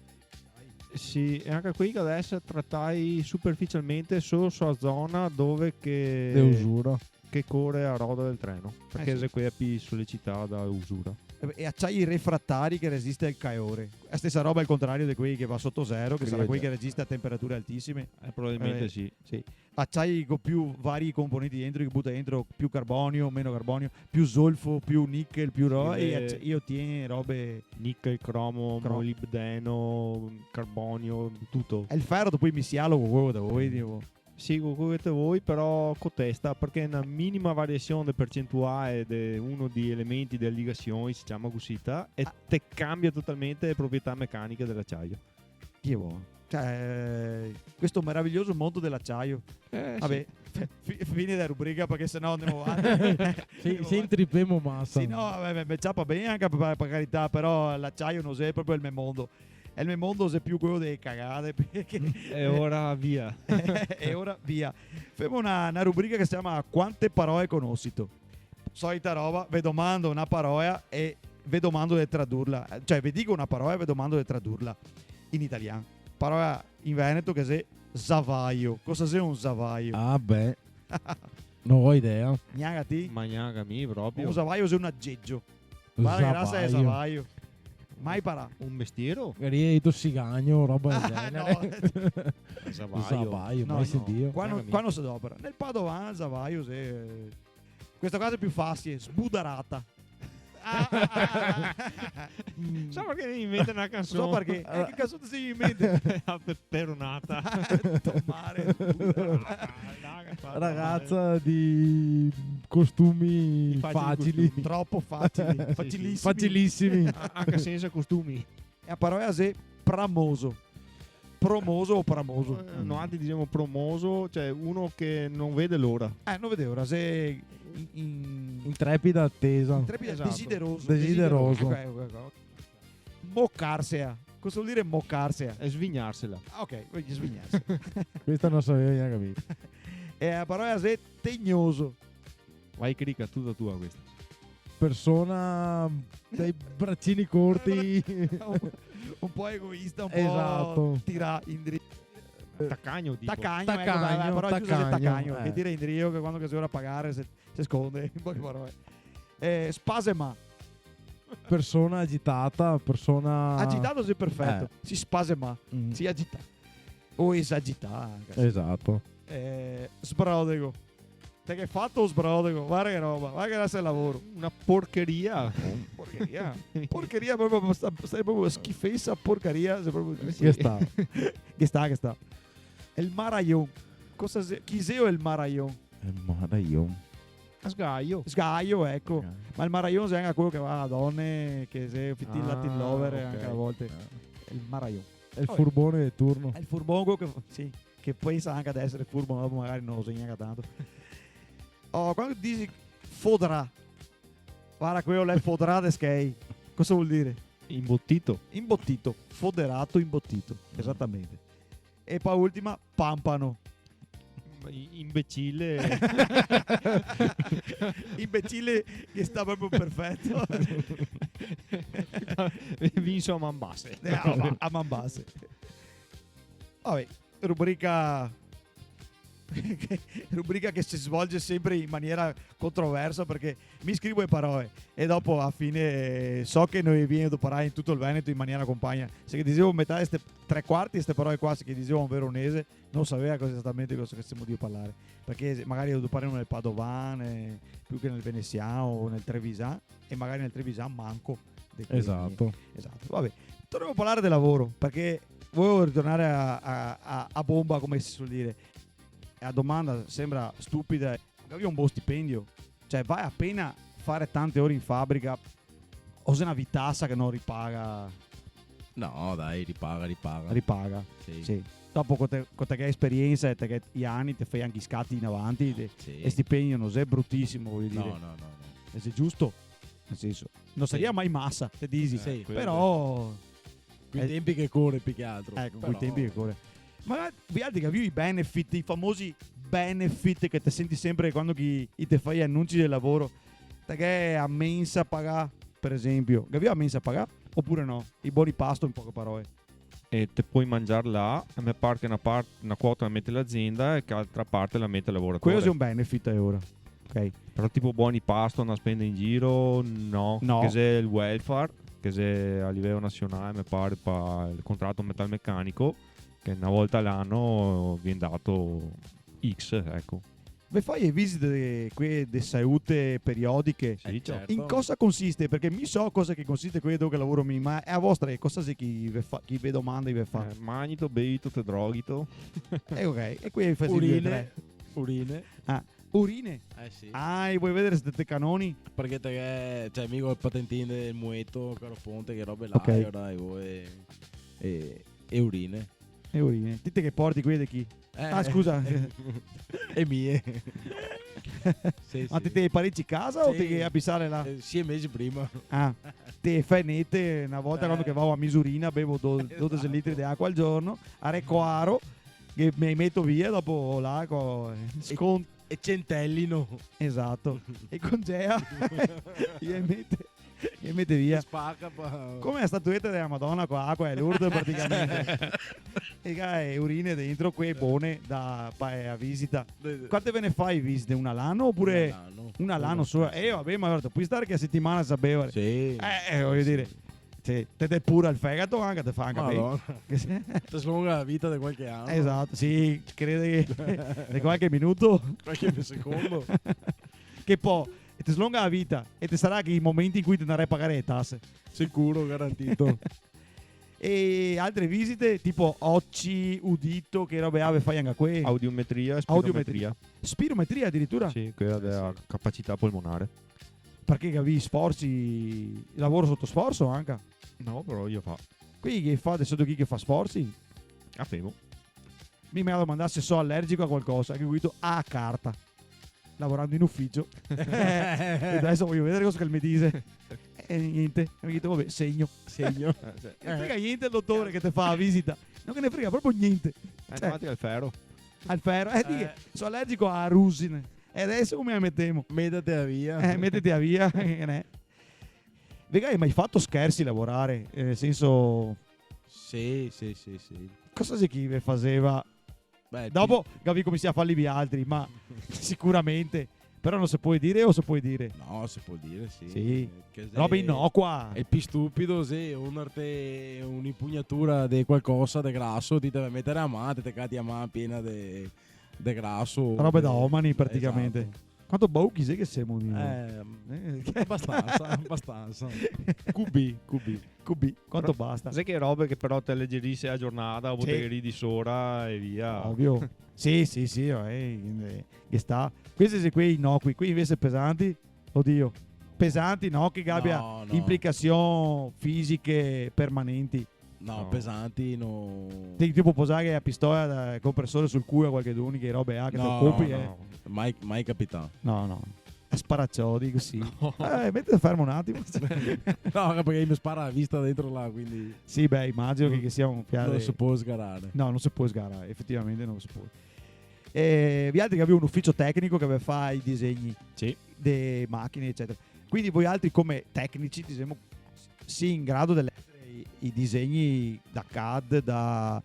Sì, e anca quei che deso tratai superficialmente solo su a zona dove che... De usura. che core a roda del treno, parché xe quea pi solecità da usura. E, e aciai refratari che resiste al caore. La stesa roba al contrario de quei che va soto zero, che sarà quei che resiste a temperature altisime. Eh, probabilmente sì. Sì. Aciai co più vari componenti dentro, che buta dentro più carbonio, meno carbonio, più zolfo, più nichel, più ro-, e aci-, e otiene robe... Nichel, cromo, molibdeno, carbonio, tuto. E el fero te pol misiarlo co queo che te vol, tipo. Sì, co queo che te vol, però co testa, parché na minima variasion de percentuale de uno dei elementi dea ligasion, se ciama cusì, e te cambia totalmente le proprietà mecaniche de l'aciaio. Dio buono. Cioè, questo meraviglioso mondo dell'acciaio. Eh, vabbè, sì. Fi-, fine dea rubrica, parché se no andemo avanti. Sì, andemo avanti. Se intripemo masa. Sì, no, vabbè, me, me ciapa ben anca, par, par carità, però l'aciaio no xe proprio el me mondo. El me mondo xe più queo dee cagade, parché... E ora via. E ora via. Femo na, na rubrica che se ciama Quante paroe conosito? Solita roba, ve domando na paroa e ve domando de tradurla. Cioè, ve digo na paroa e ve domando de tradurla in italian. Paroa in veneto che xe zavaio. Cosa xe un zavaio? Ah, beh. No go idea. Gnanca ti? Ma gnanca mi, proprio. Un zavaio xe un agegio. Varda che rasa de zavaio. Mai parà. Un mestiero? Garia dito sigagno, roba del genere. Ah, no. Zavaio. Zavaio, no, mai sentìo. Qua no, qua no se dopera. Nel padovan zavaio, sì. Questa qua xe più fasie, sbudarata. Ah, ah, ah, ah. So parché me vien in mente na canson. So parché. Eh, che canson te xe in mente? La peperonata. Tomare, sbudarata. Ragazza di costumi facili. Tropo facili. Sì, sì. Facilisimi. Facilisimi. A-, anca sensa costumi. E la parola xe pramoso. Promoso o pramoso? Eh, noaltri disemo promoso, cioè uno che no vede l'ora. Eh, no vede l'ora, xe in, in... Intrepida atesa. Intrepida, esato. Desideroso. Desideroso. Desideroso. Eco, eco, eco. Mocarsea. Cosa vol dire mocarsea? Xe svignarsela. Ah, ok, vol dire svignarsela. Questa no la savevo gnanca mi. E la parola xe tegnoso. Vai, Crica, tuta tua questa. Persona dai bracini corti. Un, un po' egoista, un po', esato, tirà indrio. Eh, tacagno, tipo. Tacagno, eco, tacagno, dai, dai, però giusto, xe tacagno, tacagno, eh. Che tira indrio, che quando che xe ora pagare se, se sconde, in poche parole. Eh, spasemà. Persona agitata, persona... Agitato xe perfeto. Eh. Si spasemà, mm, si agita. O esagità, anca. Esato. Eh, sbrodego. Te ghe fato un sbrodego, varda che roba, varda che rasa de lavoro. Una porcheria. Porcheria? Porcheria proprio, sta, sta proprio schifesa, porcheria, xe proprio... Sì. Ghe sta. Ghe sta, ghe sta. El maraion. Cosa xe, chi xeo el maraion? El maraion. Sgaio. Sgaio, eco. Sgaio. Ma el maraion xe anca queo che va a done, che xe fitin Latin lover, ah, ok, anca a volte. Ah. El maraion. El furbone de turno. El furbon, queo che, sì, che pensa anca de esare furbo, ma dopo magari no lo xe gnanca tanto. Oh, quando te disi fodrà, varda, queo l'è fodrà de schei. Cosa vol dire? Imbotito. Imbotito. Foderato, imbotito. Mm. Esatamente. E po' ultima, pampano. I-, imbecile. Imbecile che sta proprio perfeto. Vinso a man base. Eh, a ma-, a man base. Vabbè, rubrica, rubrica che se svolge sempre in maniera controversa, parché mi scrivo le paroe e dopo a fine, eh, so che no le vien doparà in tuto el Veneto in maniera compagna. Se che disevo metà de ste, tre quarti de ste paroe qua, se che disevo un veronese, no saveva cosa, esatamente cosa che stemo drio parlare, parché magari lo doparemo nel padovan, eh, più che nel venesian o nel trevisan, e magari nel trevisan manco de quei. Esato. Esato, vabè. Tornemo a parlare del lavoro, parché volevo ritornare a, a, a, a bomba, come se suol dire. E la domanda sembra stupida. Gavì un bon stipendio? Cioè, vale la pena fare tante ore in fabrica? O xe na vitasa che no ripaga? No, dai, ripaga, ripaga. Ripaga. Sì. Sì. Dopo, co te, co te ghe esperiensa e te ghe i ani, te fai anca i scati in avanti, te, sì, e stipendio no xe brutisimo, voio dire. No, no, no, no. E xe giusto? Nel senso, no saria mai masa, te disi. Sì. Eh, quel... Però... Coi tempi che core, più che altro. Eco, coi tempi che core. Ma vialtri che gavì i benefit, i famosi benefit che te senti sempre quando che i te fa i anunci del lavoro, te ghe a mensa pagà, par esempio. Gavì a mensa pagà, opure no? I boni pasto, in poche paroe. E te pol mangiar là, e me par che na par-, na quota la mete l'azienda e che altra parte la mete el lavoratore. Queo xe un benefit, alora. Ok. Però tipo boni pasto, andar a spendar in giro, no. No. Ghe xe el welfare, che xe a liveło nasionale, me pare, pa el contrato metalmecanico, che na volta a l'ano vien dato X, eco. Ve fai e visite de, quee de saute periodiche? Sì, eh, certo. In cosa consiste? Parché mi so cosa che consiste quee dove che lavoro mi, ma a vostra cosa xe che ve fa, che ve domanda, che ve fa? Eh, magnito, bevito, te droghito. Eh, ok, e quee fai... Urine. Urine. Ah, urine? Eh, sì. Ah, e vol vedar se te, te canoni? Parché te, cioè, mi go el patentin del mueto, caro ponte, che robe là, ok, e ora e, e, e urine. E urine. Ti te ghe porti quee de chi? Eh. Ah, scusa. E mie. Sì, sì. Ma ti te pareci casa o ti te ghe a pisare là? Eh, sie mesi prima. Ah, te fai nete, na volta, eh, quando che vago a Misurina, bevo do-, dodese litri de acua al giorno, a recoaro, che me meto via, dopo là, co-, e, scon- e centelino. Esato. E congea. E mete. E mete via. Spaca, pa- Come la statueta dela Madona co l'acua e l'urto, praticamente. E ga e urine dentro, quee bone da, pa, eh, a visita. De-, de- Quante ve ne fai visite? Una a l'ano opure? Una a l'ano. Una a l'ano soła? Sì. Eh, vabè, ma varda, pol star che a setimana sa bevar. Sì. Eh, eh, vojo dire. Sì. Te, te depura el fegato anca, te fa anca ben. Madona. Che se- Te slonga la vita de qualche ano. Esato, sì, crede che de qualche minuto. Qualche secondo. Che po', e te slonga la vita, e te sarà che i momenti in cui te 'ndarè a pagare le tase. Sicuro, garantito. E altre visite, tipo oci, udito, che robe là, ve fai anca quee? Audiometria, audiometria. Spirometria. Spirometria adiritura? Sì, quea, eh, dela, sì, capacità polmonare. Parché gavì sforsi, lavoro soto sforso anca? No, però mi fa. Quei che fa, de sołito chi che fa sforsi? A femo. Mi me ga domandà se so alergico a qualcosa, che go dito a carta. Lavorando in uficio. E deso vojo vedar cosa che el me dixe. E gnente. E go dito, vabè, segno. Segno. Eh, sì. No ghe ne frega gnente el dotore che te fa la visita. No ghe ne frega proprio gnente. Eh, cioè, davanti al fero. Al fero. Eh, eh, dighe, so alergico a rusine. E deso come la metemo? Metete via. Eh, metete via. Che ne? Ve gavì mai fato schersi a lavorare? Eh, nel senso... Sì, sì, sì, sì. Cosa xe che ve faseva? Beh, dopo ti- gavì cominsià a farli vialtri, ma sicuramente. Però no se pol dire o se pol dire? No, se pol dire, sì. Sì. Eh, che xe... Roba inocua. El pì stupido, sì, un arte-, un'impugnatura de qualcosa de graso, ti te ve a metar la man, te cati la man piena de, de graso. Robe da omani, praticamente. Esato. Quanto bauchi xe che semo, Nino? Eh, eh, abastansa, abastansa. Cu bi, cu bi. Cu bi, quanto basta. Xe che robe che però te alegerise la giornata, o te ghe ridi sora e via. Ovio. Sì, sì, sì, eh, eh, che sta. Questi xe quei inocui, quei invese pesanti. Odio. Pesanti, no? Che gabia implicasion fisiche permanenti. No, no. No, pesanti, no. Ti, tipo, posare la pistola da compresore sul culo a qualchedun, che robe là, che te copi, eh. No, no, no. Mai, mai capità. No, no. Sparaciodi cusì. No. Eh, metete fermo un atimo. No, parché me spara la vista dentro là, quindi... Sì, beh, imagino che, che sia un fià... No se pol sgarare. No, no se pol sgarare, efetivamente no se pol. E vialtri che gavì un uficio tecnico che ve fa i disegni, sì, de machine, ecetera. Quindi voialtri come tecnici, disemo, sì in grado de lèzare i, i disegni da cad, da,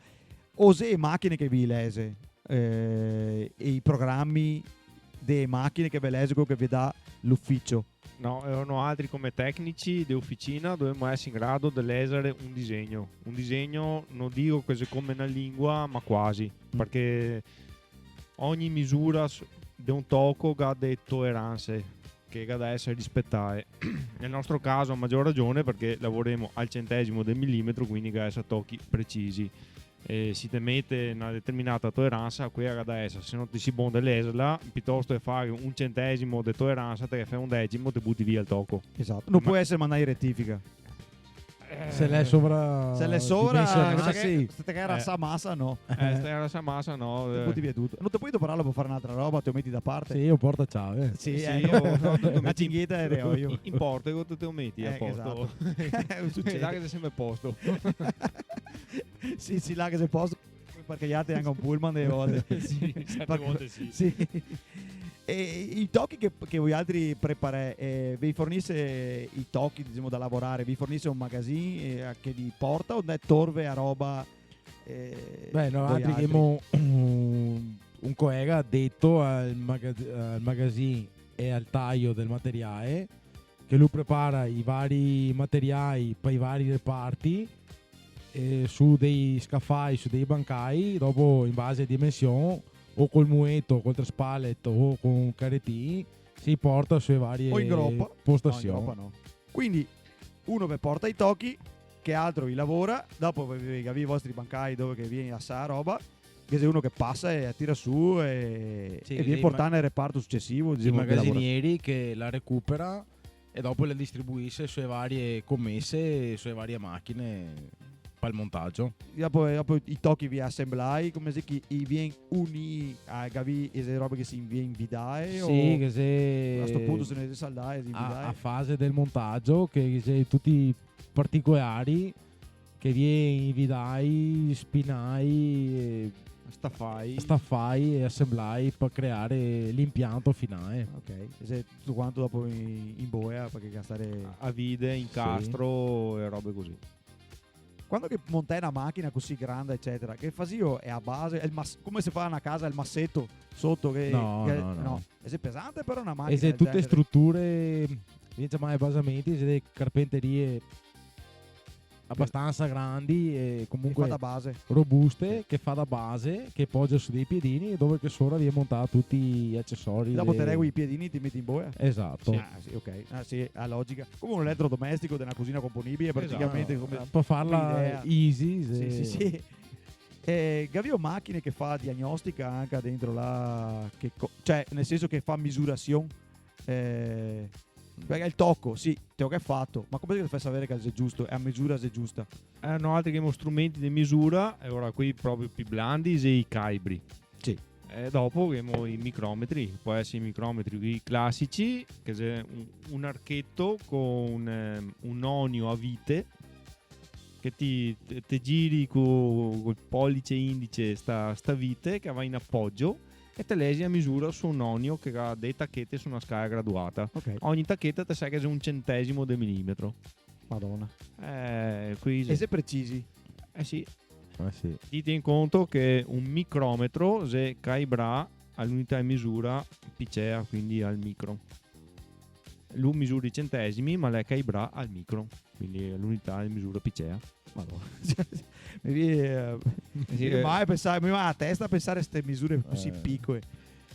o xe e machine che ve i lèze, eh, e i programi de machine che ve lèze, queo che ve dà l'uficio? No, eh, noaltri come tecnici de oficina dovemo èsare in grado de lèzare un disegno. Un disegno, no digo che xe come na lingua, ma quasi, mm, parché ogni misura s-, de un toco ga de toleranse che ga da èsare rispetae. Nel nostro caso a magior ragion parché lavoremo al centesimo del milimetro, quindi ga da èsare tochi precisi. E se te mete na determinata toleransa, quea ga da èsare, se no te si bon de lèzarla, pitosto che fare un centesimo de toleransa, te ghe fè un decimo, te buti via el toco. Esato. No pol èsare mandà in retifica. Eh, se l'è sovra... Se l'è sovra, dimensionà, se te ghe, sì, se te ghe rasà masa, no. Eh, se te ghe rasà masa, no, eh. Te buti via tuto. No te pol dopararlo par fare n'altra roba, te lo meti da parte? Sì, mi porto ciave. Sì, sì, eh, io porto tuto, na cingheta e reoio. In, in portego te, te lo meti, eh, a posto. Esato. Sucede. Là che xe senpre a posto. Sì, sì, là che xe a posto. Parché i altri anca un pullman dele volte. Sì, certe volte sì. Sì. E i tochi che, che voialtri preparè, eh, ve i fornise i tochi, disemo, da lavorare, ve i fornise un magazin, eh, che ve i porta o ndè torve a roba, eh, voialtri? Beh, no, noaltri ghemo un, un colega adeto al maga-, al magazin e al taio del materiae, che lu prepara i vari materiai pa i vari reparti, e su dei scafai, su dei bancai, dopo in base a dimension, o col mueto, col traspalet o con caretin, se i porta su e varie postasion. O in gropa. No, in gropa no. Quindi uno ve porta i tochi, che altro i lavora, dopo ve, ve, gavì i vostri bancai dove che vien asà roba, che xe uno che pasa e tira su e, sì, e vien portà nel reparto sucesivo, disemo, i magasinieri che la recupera e dopo le distribuise su e varie comese, su e varie machine pal montagio. Dopo, dopo i tochi via asemblai, come se che i vien unì, a, gavì, e xe robe che se vien invidae, sì, o che se a sto punto se ne xe saldai, se a, invidae? A fase del montagio, che, che xe tuti particolari, che vien invidai, spinai, e stafai. Stafai e asemblai par creare l'impianto finale. Ok, xe tuto quanto dopo in, in boea, parché ga stare a, a vide, sì, incastro e robe cusì. Quando che montè na machina cusì granda, ecetera, che fasìo? Xe a base, xe el mas-, come se fa na casa, el maseto soto che... No, che, no, no. No. E xe pesante però na machina del genere. E xe tute struture, disemo, i basamenti, xe dele carpenterie abastansa grandi e comunque robuste, che fa da base, che pogia su dei piedini e dove che sora vien montà tuti i acesori. Dopo te regui i piedini e te i meti in boea? Esato. Sì. Ah, sì, ok. Ah, sì, a logica. Come un eletrodomestico de na cusina componibile, praticamente, come idea. Esato. Eh, par farla easy, sì, sì, sì. E gavìo machine che fa diagnostica anca dentro là, che co-, cioè, nel senso che fa misurasion? Eh, parché el toco, sì, te lo ghè fato, ma come che te fè saver che el xe giusto e a misura xe giusta? Eh, no, altri che gavemo strumenti de misura, e ora quei proprio pì blandi, xe i caibri. Sì. E dopo gavemo i micrometri, pol esare i micrometri, quei clasici, che xe un, un archeto co un, ehm, un onio a vite, che ti, te, te giri co, col police e indice sta, sta vite che va in apogio e te lesi a misura su un onio che ga dee tachete su na scala graduata. Ok. Ogni tacheta te sa che xe un centesimo de milimetro. Madona. Eh, quei xe... E xe precisi? Eh sì. Eh sì. Ti tien conto che un micrometro xe caibrà a l'unità de misura picea, quindi al micron. Lu misura i centesimi, ma l'è caibrà al micron, quindi a l'unità de misura picea. Madona. Me vien, eh, sì, eh, mai pensà, me va a testa a pensare a ste misure cusì picoe.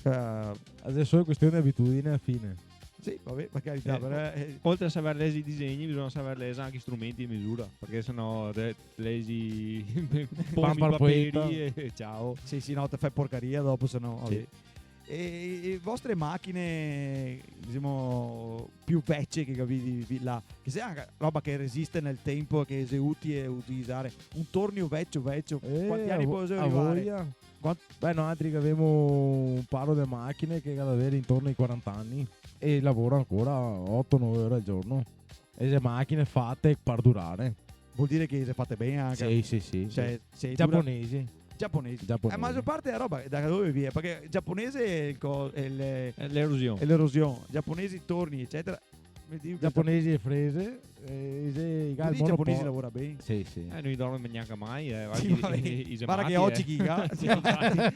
Eh. Eh. Deso xe question de abitudine, a fine. Sì, va ben, par carità, eh, però, eh, oltre a saver lese i disegni, bisogna saver lese anca i strumenti de misura, parché se no te lesi, posi i paperi e ciao. Sì, sì, no, te fè porcaria dopo, se no, va ben. Sì. E, e vostre machine, disemo, pì vecie che gavì vi-, là, che xe anca roba che resiste nel tempo, che xe utile utilizare, un tornio vecio, vecio, eh, quanti ani a vo-, pol a rivare? Voia. Quant-, beh, noaltri che gavemo un paro de machine che ga da avere intorno ai quaranta ani e lavora ancora oto, nove ore al giorno. E xe machine fate par durare. Vol dire che xe fate ben anca? Sì, sì, sì, cioè, sì. Xe dura-, giaponesi. Giaponesi. Giaponesi. Eh, ma la maggior parte dela roba da dove vien? Parché giaponese xe el co-, xe le-, xe l'erosion. Xe l'erosion. Giaponesi, torni, ecetera. Giaponesi e frese, eh, i xe, i ga el monopo-, giaponesi lavora ben. Sì, sì. Eh, no i dorme gnanca mai, eh, sì, varda che, va ben. I, i xe mati, eh. Varda che oci che i ga. Sì, infati. Eh,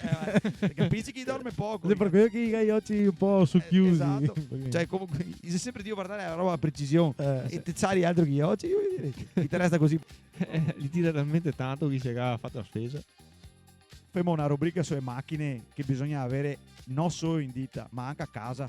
varda, te capisi che i dorme poco, sì, i ga. Xe par quelo che i ga i oci un po' suchiusi. Eh, esato. Cioè, comunque, i xe sempre drio vardare la roba a precision. Eh. E te ciari altro che i oci, vojo dire, che te resta cusì. Eh, li tira talmente tanto che i se ga fato la spesa. Femo na rubrica su le machine che bisogna avere no solo in dita, ma anca a casa.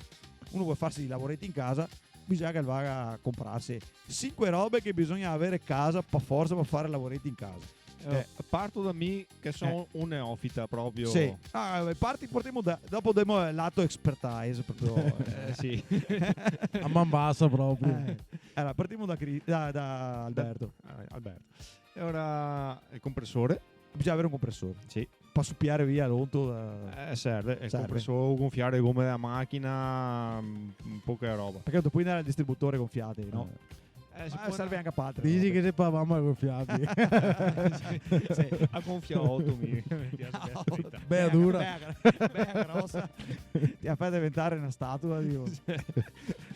Uno vol farse i lavoreti in casa, bisogna che el vaga a comprarse sinque robe che bisogna avere casa par forsa par fare lavoreti in casa. Eh, eh, parto da mi che son, eh, un neofita proprio. Sì. Ah, parti, partimo da, dopo demo el lato expertise proprio. Eh, sì. A man basa proprio. Eh, alora, partimo da Cri-, da, da Alberto. Da, eh, Alberto. E ora el compresore. Bisogna avere un compresore. Sì. Par supiare via l'onto da... Eh, serve. Serve. El compresore, gonfiare le gome dela machina, mm, un poco de roba. Parché dopo ndare al distributore gonfiati, no? Eh. Eh, se pol, serve anca par altre robe. Disi che xe par mamma gonfiati. Sì, sì. A gonfia oto, mi, mi piaxe. Bela dura. Bela, bela grosa. Te la fa deventare na statua, digo. Sì.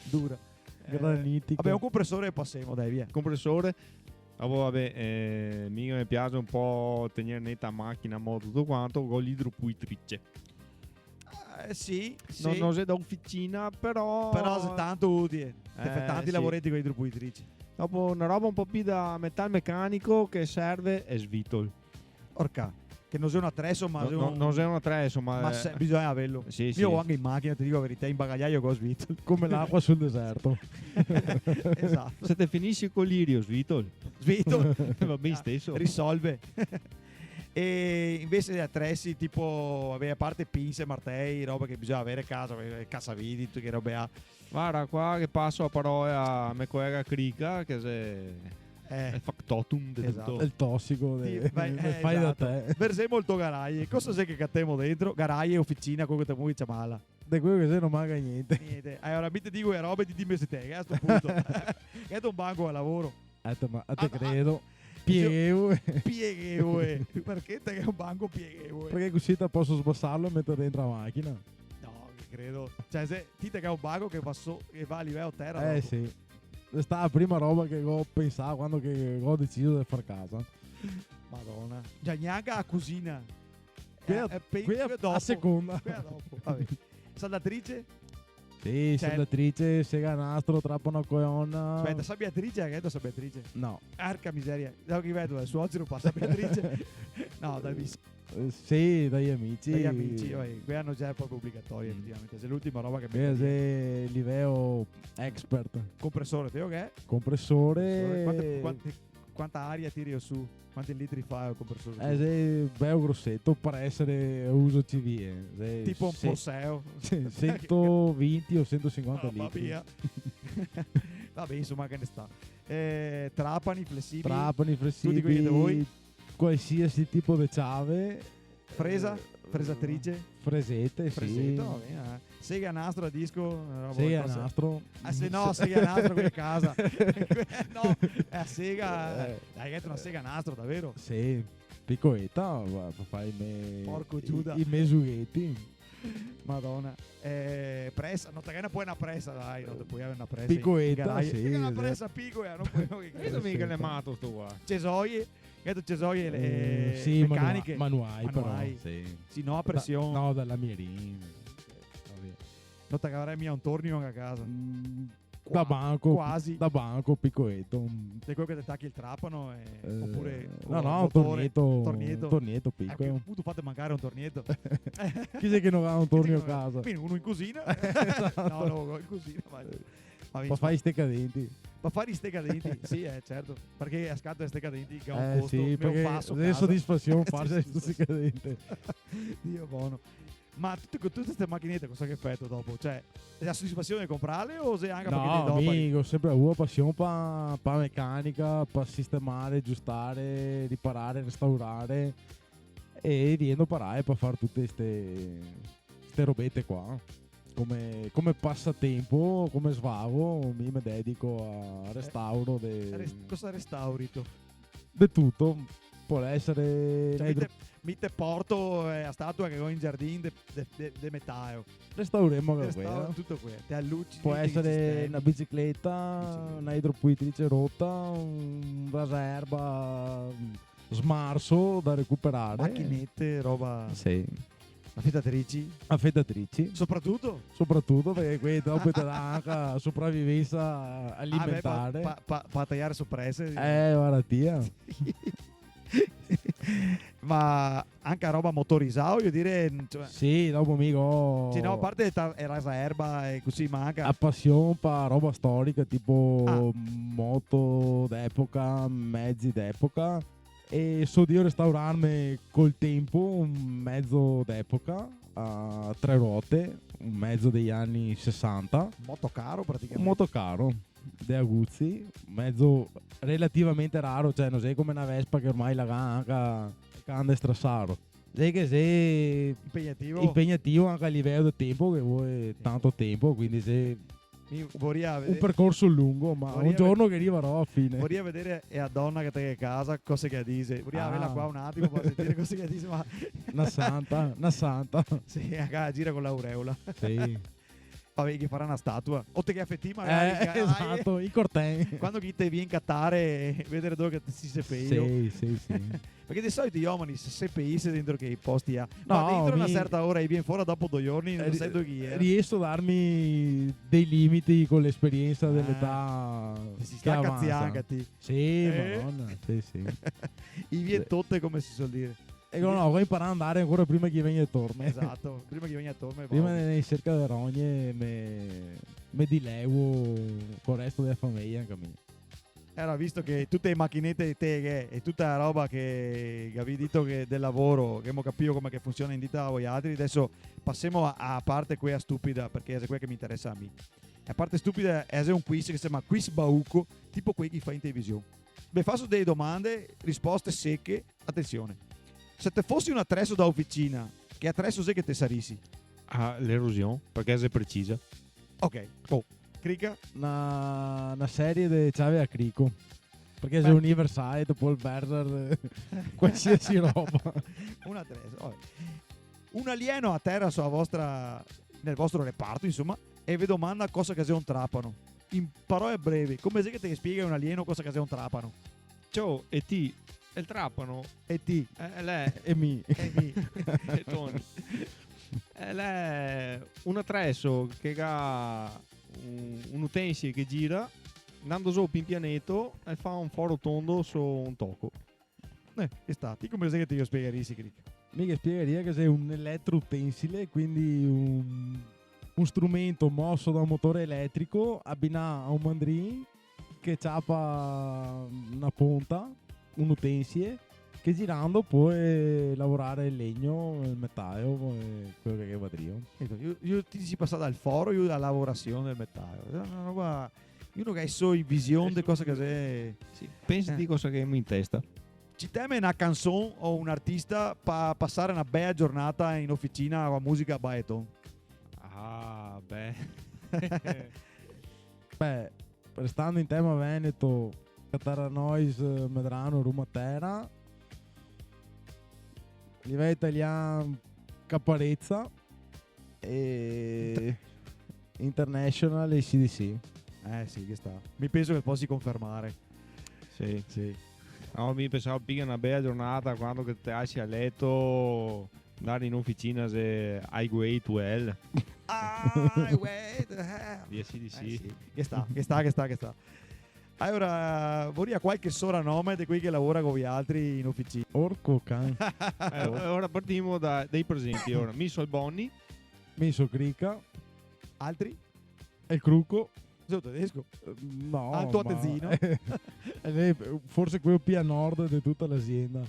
Dura. Eh, granitica. Vabè, un compresore e pasemo, dai, via. Compresore. Dopo, vabè, eh, mi me piaxe un po' tegnere neta a machina, moto, tuto quanto, go l'idropulitrice. Ah, Eh, sì, no, sì. No xe da oficina, però... Però xe tanto utile. Te fa tanti lavoreti co idropulitrice. Dopo na roba un po' pi da metalmecanico che serve xe svitol. Orca, che no xe un atreso, ma... No, xe no, un, no xe un atreso, ma, ma eh, se-, bisogna averlo. Sì, sì. Mi go anca in machina, te digo la verità, in bagagliaio go svitol. Come l'acqua sul deserto. Esato. Se te finisi el colirio, svitol. Svitol. Va ben steso. Risolve. E invese de atresi, tipo, vabè, a parte pinse, martei, roba che bisogna aver a casa, eh, casavidi, tute che robe là. Varda, qua che paso a parola a me colega Crica, che xe, eh, el factotum de tuto. Esato. El tosico de, vai, eh, fai da te. Esato. Versemo el to garaie. Cosa xe che catemo dentro? Garaie, oficina, quelo che te vol ciamala. De quelo che xe no manca gnente. Gnente. Alora, mi te digo le robe, ti dime se te, eh, a sto punto. Gheto un banco da lavoro. Eh, te, ma, te credo. Pieghevole. Pieghevole. Parché te ghe un banco pieghevole? Parché cusì te poso sbasarlo e meterlo dentro la machina. No, che credo. Cioè, se ti te ghe un banco che va so-, che va a liveło tera, eh, dopo. Sì. Xe stà la prima roba che go pensà quando che go deciso de far casa. Madona. Già gnanca a cusina. Quela, eh, eh, pe-, quela quela a dopo. Seconda. Quela dopo, vabè. Saldatrice? Sì, cioè, saldatrice, sega nastro, trapano, colona. Speta, sabiatrice, gheto sabiatrice? No. Arca miseria. No, che vedo, el suocero fa sabiatrice. No, dai, mi... Eh, sì, dai amici. Dai amici, vabè, quela no xe proprio obligatoria, mm, efetivamente. Xe l'ultima roba che... Eh, me xe liveło expert. Compresore, te digo che xe? Compresore. Compresore. Quante, quante Quanta aria tiri su? Quanti litri fa el compresor? Eh, xe bel groseto par esare uso civile, xe... Tipo un se-, Porseo. Sì, sentovinti o sentosinquanta litri. Mama mia. Vabè, insoma, che ne sta. Eh, trapani, flesibili. Trapani, flesibili. Tuti quei che te vol. Qualsiasi tipo de ciave. Fresa? Eh, fresatrice? Fresete, sì. Freseta, va ben, eh. Sega a nastro a disco, na roba... Sega a nastro. Ah, se no, sega a nastro quela casa. No, xe a sega, eh, dai, che xe na sega a nastro, davero? Sì, picoleta, va, fa, fa i me-, porco Giuda, i me zugheti. Madona. Eh, presa, no te ghe na, po' na presa, dai, no te pol aver na presa in garaje. Picoleta, sì, sì. Na presa picoła, no pol, che... Questo mica l'è mato sto qua. Cesoie. Gheto cesoie, eh, sì, mecaniche? Manua-, manuai, però, manuai. Sì. Sì, no a presion. Da, no, da lamierin. Vabè. No te gavarè mia un tornio anca a casa? Mm, qua-, da banco, quasi. Da banco, picoleto. De quel che te tachi el trapano, eh, eh, opure no, no, un tornieto, tornieto. Un tornieto picolo. Eh, che puto fate mancare un tornieto? Chi xe che no ga un tornio a casa? Quindi uno in cusina. Esato. No, no, in cusina, ma... Eh. Ma par far i stecadenti. Par far i stecadenti, sì, eh, certo. Parché a scatoła de stecadenti che ga un costo, sì, me parché faso a casa. Xe sodisfasion farse i stecadenti. Dio bono. Ma tute, co tute ste machinete, cosa che feto dopo? Cioè, xe a sodisfasion de comprarle o xe anca parché te dopari? No, mi go senpre avuo pasion pa, pa mecanica, pa sistemare, giustare, riparare, restaurare. E vien doparare par far tute ste, ste robete qua. Come, come pasatempo, come svago, mi me dedico al restauro de... Eh, res-, cosa restaurito? De tuto. Pol esare... Cioè, mi te, mi te porto, eh, a statoła che go in giardin de, de, de, de metało. Restauremo anca quela. Restauro tuto quel. Te alucini, te sistemi. Pol esare na bicicleta, bicicleta, na idropulitrice rota, un rasaerba, smarso da recuperare. Machinete, roba. Sì. Afetatrici. Afetatrici. Sopratuto? Sopratuto, parché quele dopo te dà anca sopravivensa alimentare. Ah, beh, pa, pa, pa, pa tajare soprese, diciamo. Eh, varda ti. Ma anca roba motorizà, vojo dire, cioè... Sì, dopo mi go... Sì, no, a parte ta-, el rasaerba e cusì, ma anca... A pasion pa roba storica, tipo moto d'epoca, mezi d'epoca. E so drio restaurarme col tempo un mezo d'epoca, a tre rote, un mezo dei ani sesanta. Motocaro, praticamente. Un motocaro de Aguzzi, mezo relativamente raro, cioè, no xe come na Vespa che ormai la ga anca, che anda strasaro. Xe che xe... Impegnativo. Impegnativo anca a liveło de tempo, che vol tanto tempo, quindi xe... Mi voria vedere... Un percorso lungo, ma un giorno che rivarò a fine. Voria vedere a dona che te ghe casa, cosa che la dixe. Voria averla qua un atimo par sentire cosa che la dixe, ma... Na santa, na santa. Sì, la gira co l'aureola. Sì. Vabè, che farà na statua. O te ghe feti magari, eh, carai, esato, i cortei. Quando che te vien catare, vedere dove che te si sepeio. Sì, sì, sì. Parché de solito i omeni se sepeise dentro che i posti là. No, ma dentro mi na certa ora, i vien fora dopo do giorni, eh, no sa dove che i era. Rieso a darme dei limiti co l'esperiensa de l'età che avansa. Te si sta caziando anca ti. Sì, eh? Madona, sì, sì. I vien tote, come se suol dire. E no, no, go inparà a ndare ancora prima che i vegna torme. Esato, prima che i vegna torme, prima de, de cercare de rogne, me, me dilego col resto dela fameja anca mi. Alora, visto che tute le machinete de teghe e tuta la roba che, che gavì dito che del lavoro, che ghemo capìo come che funsiona in dita a voialtri, deso pasemo a, a parte quea stupida, parché xe quea che me interesa a mi. La parte stupida xe un quiz che se ciama Quiz Bauco, tipo quei che i fa in television. Ve faso dele domande, risposte seche, atension. Se te fosi un atreso da oficina, che atreso xe che te sarisi? Ah, l'erusion, parché xe precisa. Ok, oh, Crica? Na, na serie de ciave a crico. Parché xe universale, te pol verzer qualsiasi roba. Un atreso, oh. Un alieno atera su la vostra, nel vostro reparto, insoma, e ve domanda cosa che xe un trapano. In parole breve, come xe che te spieghe a un alieno cosa che xe un trapano? Ciò, e ti? El trapano? E ti? Eh, l'è... E mi? E mi? E Toni. Eh, l'è un atreso che ga un, un utensie che gira, ndando zo pin pianeto, e fa un foro tondo so un toco. Eh, xe sta. Ti come xe che te lo spiegarisi, Cric? Mi ghe spiegaria che xe un eletroutensile, quindi un, un strumento moso da un motore eletrico, abinà a un mandrin che ciapa na ponta, un utensie, che girando pol lavorare el legno, el metało, e queło che va drio. Eco, lu, lu ti si pasà dal foro, lu, la lavorasion del metało. Xe na roba, uno che ga le so vision de cosa che xe. Sì, pensa ti cosa che ghemo in testa. Citeme na canson o un artista pa pasare na bea giornata in oficina co la musica a baeton. Ah, beh. Beh, restando in tema veneto, Catarrhinois, Medrano, Rumatera. Livel italian, Caparezza. E international, AC/DC. Eh, sì, che sta. Mi penso che posi confermare. Sì. Sì. No, mi pensavo, piga na bea giornata quando che te te alsi a leto, ndare in oficina, xe Highway to Hell. Ah, Highway to Hell. Di AC/DC. Eh, sì. Che sta, che sta, che sta, che sta. Alora, voria qualche soranome de quei che lavora co vialtri in oficina. Orco can. Eh, alora partimo da, dai presenti, alora. Mi so el Boni. Mi so Crica. Altri? El Cruco. Xe tedesco? Eh, no, ma... Alto atesino. Eh, forse queło pì a nord de tuta l'azienda.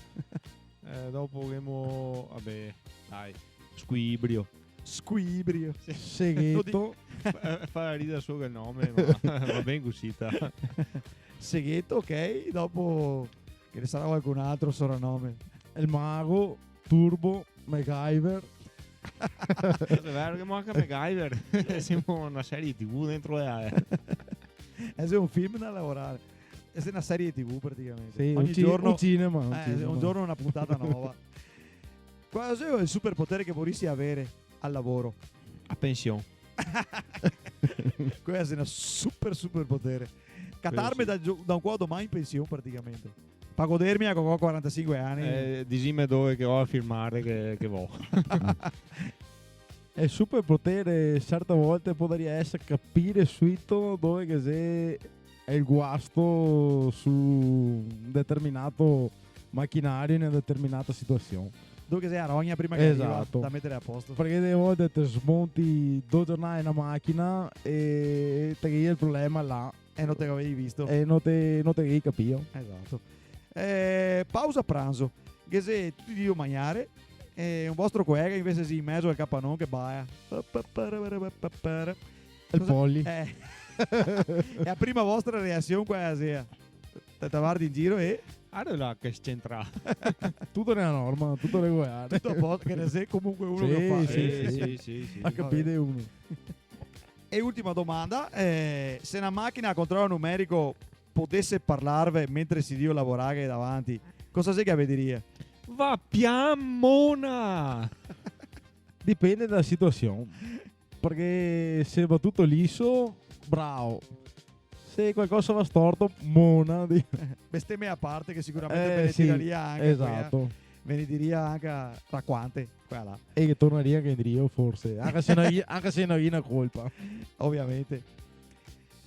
Eh, dopo ghemo, vabè, dai, Squibrio. Squibrio. Sì. Segheto. Fa, fa ridar solo el nome, ma va ben cusì, ta. Segheto, ok, dopo ghe ne sarà qualcun altro soranome. El Mago, Turbo, MacGyver. Xe vero che manca MacGyver. Semo na serie TV dentro, eh. Eh, xe un film da lavorare. Eh, xe na serie TV praticamente. Sì, ogni giorno, un cinema, un cinema. Un giorno na puntata nova. Qual xe el superpotere che vorisi avere al lavoro? A pension. Queło xe na super, superpotere. Catarme da gio-, da un qua a doman in pension praticamente. Pa godermela co, co quarantasinque ani. Eh, disime dove che go da firmare che, che vo. El superpotere, certe volte, podaria esare capire suito dove che xe el guasto su un determinato machinario in una determinata situasion. Dove che xe la rogna prima che riva, esato, da metare a posto. Parché dele volte te smonti do giornate na machina e te ghe el problema là. E no te gavevi visto. E no te, no te gavevi capìo. Esato. Eh, pausa pranzo. Ghe xe tuti drio magnare, e un vostro colega invese xe in mezo al capanon che baea. El Poli. Eh. E la prima vostra reasion qual xe? Te, te vardi in giro e? Varda là che s-centra. Tuto nela norma, tuto regolare. Tuto a posto, che ne xe comunque uno che fa. Sì, sì, sì, sì. Ga capìo uno. E ultima domanda, eh, se na machina a controlo numerico podese parlarve mentre si drio lavorare davanti, cosa xe che la ve diria? Va pian, mona! Dipende dala situasion. parché se va tuto liso, bravo. Se qualcosa va storto, mona, di- Besteme a parte, che sicuramente Eh, ve ne sì, tiraria anca quea. Esato. Ve ne diria anca raquante, quea là. E che tornaria anca indrio, forse. Anca se no i-, anca se no i na colpa. Ovviamente.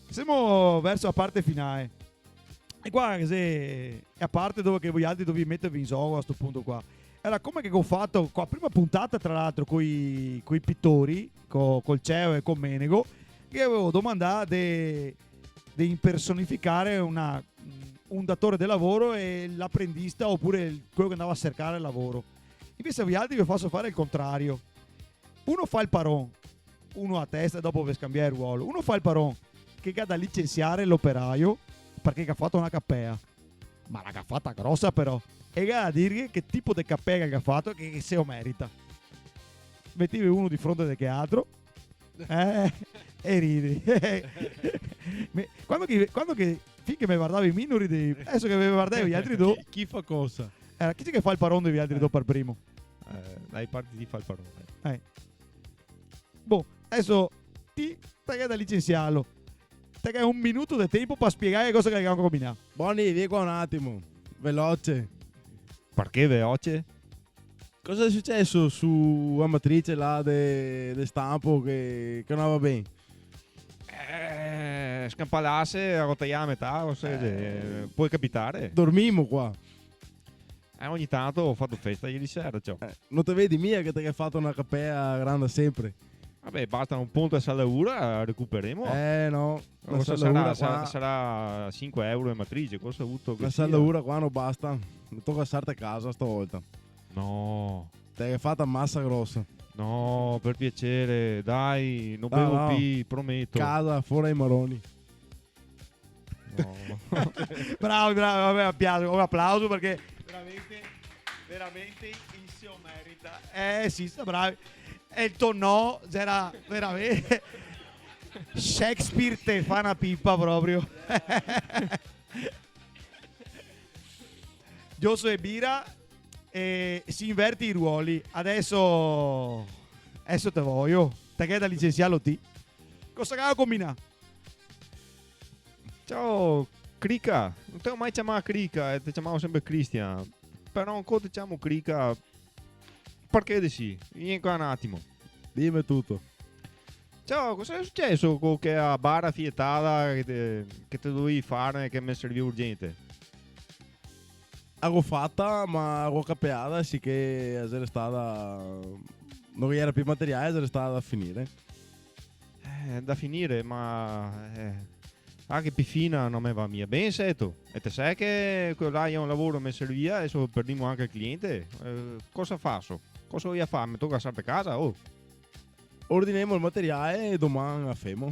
Semo verso la parte finale. E qua xe, xe a parte dove che voialtri dovì meterve in zogo a sto punto qua. Era come che go fato co la prima puntata, tra l'altro, coi, coi pitori, co, col Ceo e co Menego, che gavevo domandà de, de impersonificare una, un datore de lavoro e l'aprendista, opure el, queo che ndava a sercare lavoro. Invese a voialtri ve faso fare el contrario. Uno fa el paron, uno a testa, dopo ve scambiè el ruolo. Uno fa el paron, che ga da licensiare l'operaio parché el ga fato na capea. Ma la ga fata grosa, però. E ga da dirghe che tipo de capea che el ga fato, che, che se lo merita. Metive uno de fronte de che altro. Eh, e ridi. Me, quando che, quando che, fin che me vardavi mi, no ridevi. Deso che me vardè voialtri do. Chi, chi fa cosa? Eh, chi xe che fa el paron de voialtri do par primo? Eh, dai, parti ti, fa el paron. Eh. Boh, deso ti te ghe da licensiarlo. Te ghe un minuto de tenpo par spiegarghe cosa che el ga combinà. Boni, vien qua un atimo. Veloce. Parché veloce? Cosa xe suceso su la matrice là de, de stampo che, che no va ben? Eh, scampà l'ase, la go taià a metà, o se, eh, pol capitare. Dormimo qua. Eh, ogni tanto go fato festa ieri sera, ciò. Eh, no te vedi mia che te ghe fato na capea granda sempre? Vabè, basta un ponto e se laura, recuperemo. Eh, no, no se laura qua. Sarà, sarà sinque euro de matrice, cosa vuto che sia? No se laura qua, no basta. Me toca starte a casa stavolta. No. Te ghe fata masa grosa. No, per piacere, dai, no bevo pi, prometo. Casa, fora i maroni. No. Bravi, bravi, vabè, aplauso, un aplauso parché veramente, veramente el se lo merita. Eh, sì, sta bravi. E el tonò, gera veramente Shakespeare te fa na pipa proprio. Gioso e Bira, e se inverte i ruoli. Deso, deso te voio. Te ghe da licensiarlo ti. Cosa che ga combinà? Ciao, Crica. No te go mai ciamà Crica, eh, te ciamavo sempre Cristian. Però ancora te ciamo Crica. Parché de sì? Vien qua un atimo. Dime tuto. Ciao, cosa xe suceso co quea bara fietada che te, che te dovevi fare, che me servia urgente? La go fata, ma la go capeada, siché la xe restada, no ghe gera pi materiale, la xe restada da finire. Eh, da finire, ma, eh, anca pi fina no me va mia ben, seto. E te sè che queo là xe un lavoro me servia, deso perdimo anca el cliente. Eh, cosa faso? Cosa voia fare? Me toca starte casa, oh. Ordinemo el materiale e doman la femo.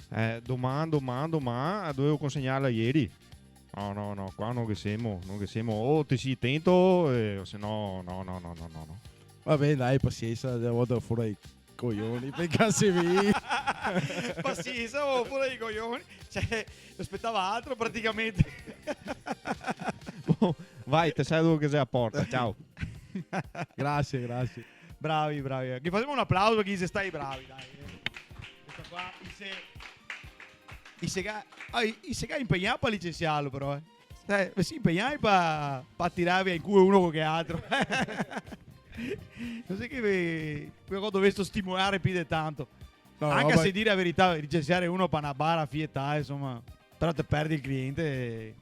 Eh, doman, doman, doman, la dovevo consegnarla ieri. No, no, no, qua no ghe semo, no ghe semo. O te si tento, eh, o se no, no, no. Vabè, dai, pasiensa, na volta fora i coioni, par i casi miei. Pasiensa, oh, fora i coioni. Cioè, no spetava altro praticamente. Boh, vai, te saludo che xe a porta, ciao. Grasie, grasie. Bravi, bravi. Ghe fasemo un aplauso, che i xe stati bravi, dai. Questa qua, i se, i se ga, ah, i, i se ga inpegnà par licensiarlo, però, eh. Eh, ve si inpegnai par, par tirarve in culo uno co che altro. No xe che ve, ve go dovesto stimolare pi de tanto. No, anca se, dire la verità, licensiare uno par na bara fietà, insoma, però te perdi el cliente. E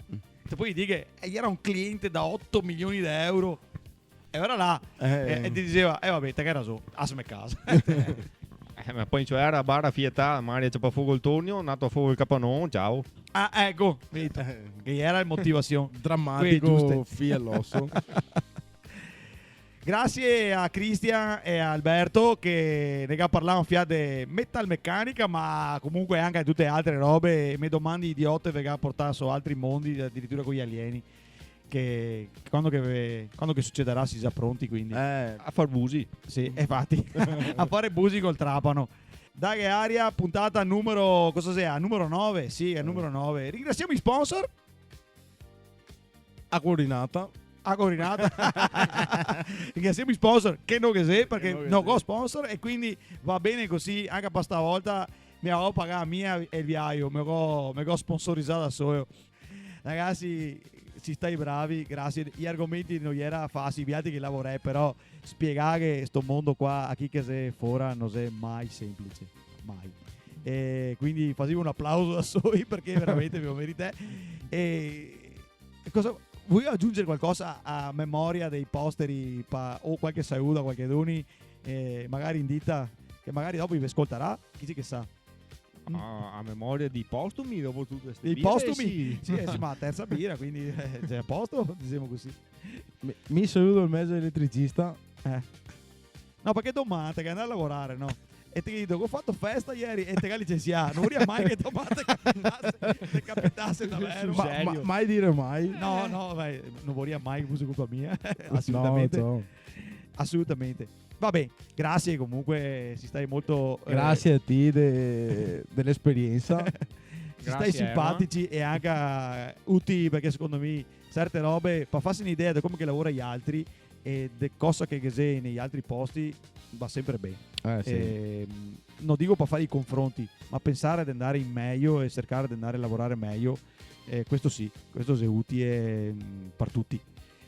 te pol dire che, eh, gera un cliente da oto milioni de euro. E ora là, eh, e, e te diseva, "Eh, vabè, te ghe rason, lasame casa." Eh, ma po', cioè, gera bara fietà, magari ciapà fogo el tornio, ndato a fogo el capanon, ciao. Ah, eco, vedito. Eh. Che gera la motivasion. Dramatico, quee giuste. Fieloso. Grasie a Cristian e a Alberto che ne ga parlà un fià de metalmecanica, ma comunque anca de tute altre robe. Me domande idiote ve ga portà su altri mondi, adiritura coi alieni. Che quando che ve-, quando che sucedarà si xe pronti, quindi. Eh. A far busi. Sì, infati. A fare busi col trapano. Daghe aria, puntata numero, cosa xe? Numero nove? Sì, xe numero nove. Ringrasiamo i sponsor. A coordinata. a Gorinata. Ringrasiemo i sponsor, che no ghe xe, parché no ghe xe, no go sponsor, e quindi va ben cusì, anca par sta volta me go pagà mi e el viajo, me go, me go sponsorizà da solo. Ragasi, si stà bravi, grasie. I argomenti no iera fasii, vialtri che lavorè, però spiegare sto mondo qua a chi che xe fora no xe mai senplice, mai. E quindi fasemo un aplauso da soli, parché veramente ve lo meritè. E cosa, volì agiungere qualcosa a memoria dei posteri pa-, o qualche saludo a qualcheduni, eh, magari in dita, che magari dopo i ve scoltarà, chi xe che sa? A, a memoria dei postumi, dopo tute ste bire? Dei postumi? Sì. Sì, eh, sì, ma a terza bira, quindi, eh, xe a posto, disemo cusì. Mi, mi saludo el mexo eletricista. Eh. No, parché doman te ga da lavorare, no? E te ga dito: "Go fato festa ieri", e te ga licensià. No voria mai che doman te capitase, te capitase davero. Ma, ma, serio? Mai dire mai. No, no, beh, no voria mai che fose colpa mia. Asolutamente. No, no. Asolutamente. Va ben, grasie comunque, si stà molto, eh... Grasie a ti de, de l'esperiensa. Si stà simpatici e anca utili, parché secondo mi certe robe, par farse un'idea de come che lavora i altri e de cosa che, che xe nei altri posti, va sempre ben. Eh, sì. Ehm, no digo par fare i confronti, ma pensare de andare in mejo e sercare de andare a lavorare mejo, eh, questo sì, questo xe utile, mm, par tuti.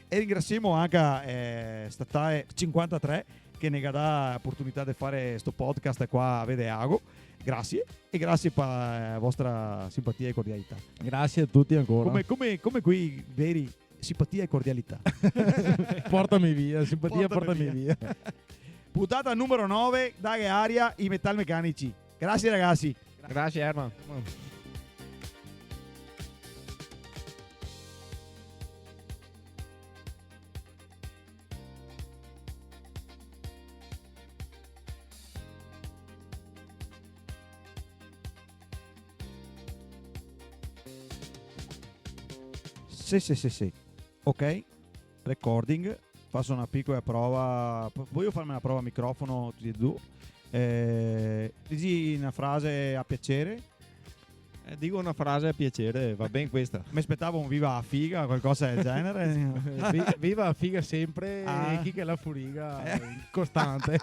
E ringrasiemo anca, eh, Statale cinquantatré che ne ga dà oportunità de fare sto podcast qua a Vede Ago. Grasie, e grasie pa, eh, vostra simpatia e cordialità. Grasie a tuti ancora. Come, come, come quei veri, simpatia e cordialità. Portami via, simpatia, portami via. Portami via. Puntata numero nove, Dare aria i metalmecanici. Grasie, ragasi. Grasie, Herman. Sì, sì, sì, sì. Ok. Recording. Faso na picola prova. P-, voio farme na prova a microfono, tuti e du. Eh, dixi na frase a piaser. Eh, digo na frase a piaser, va ben questa. Me spetavo un viva a figa, qualcosa del genere. Vi-, viva a figa sempre, ah, e chi che la furiga, eh, costante.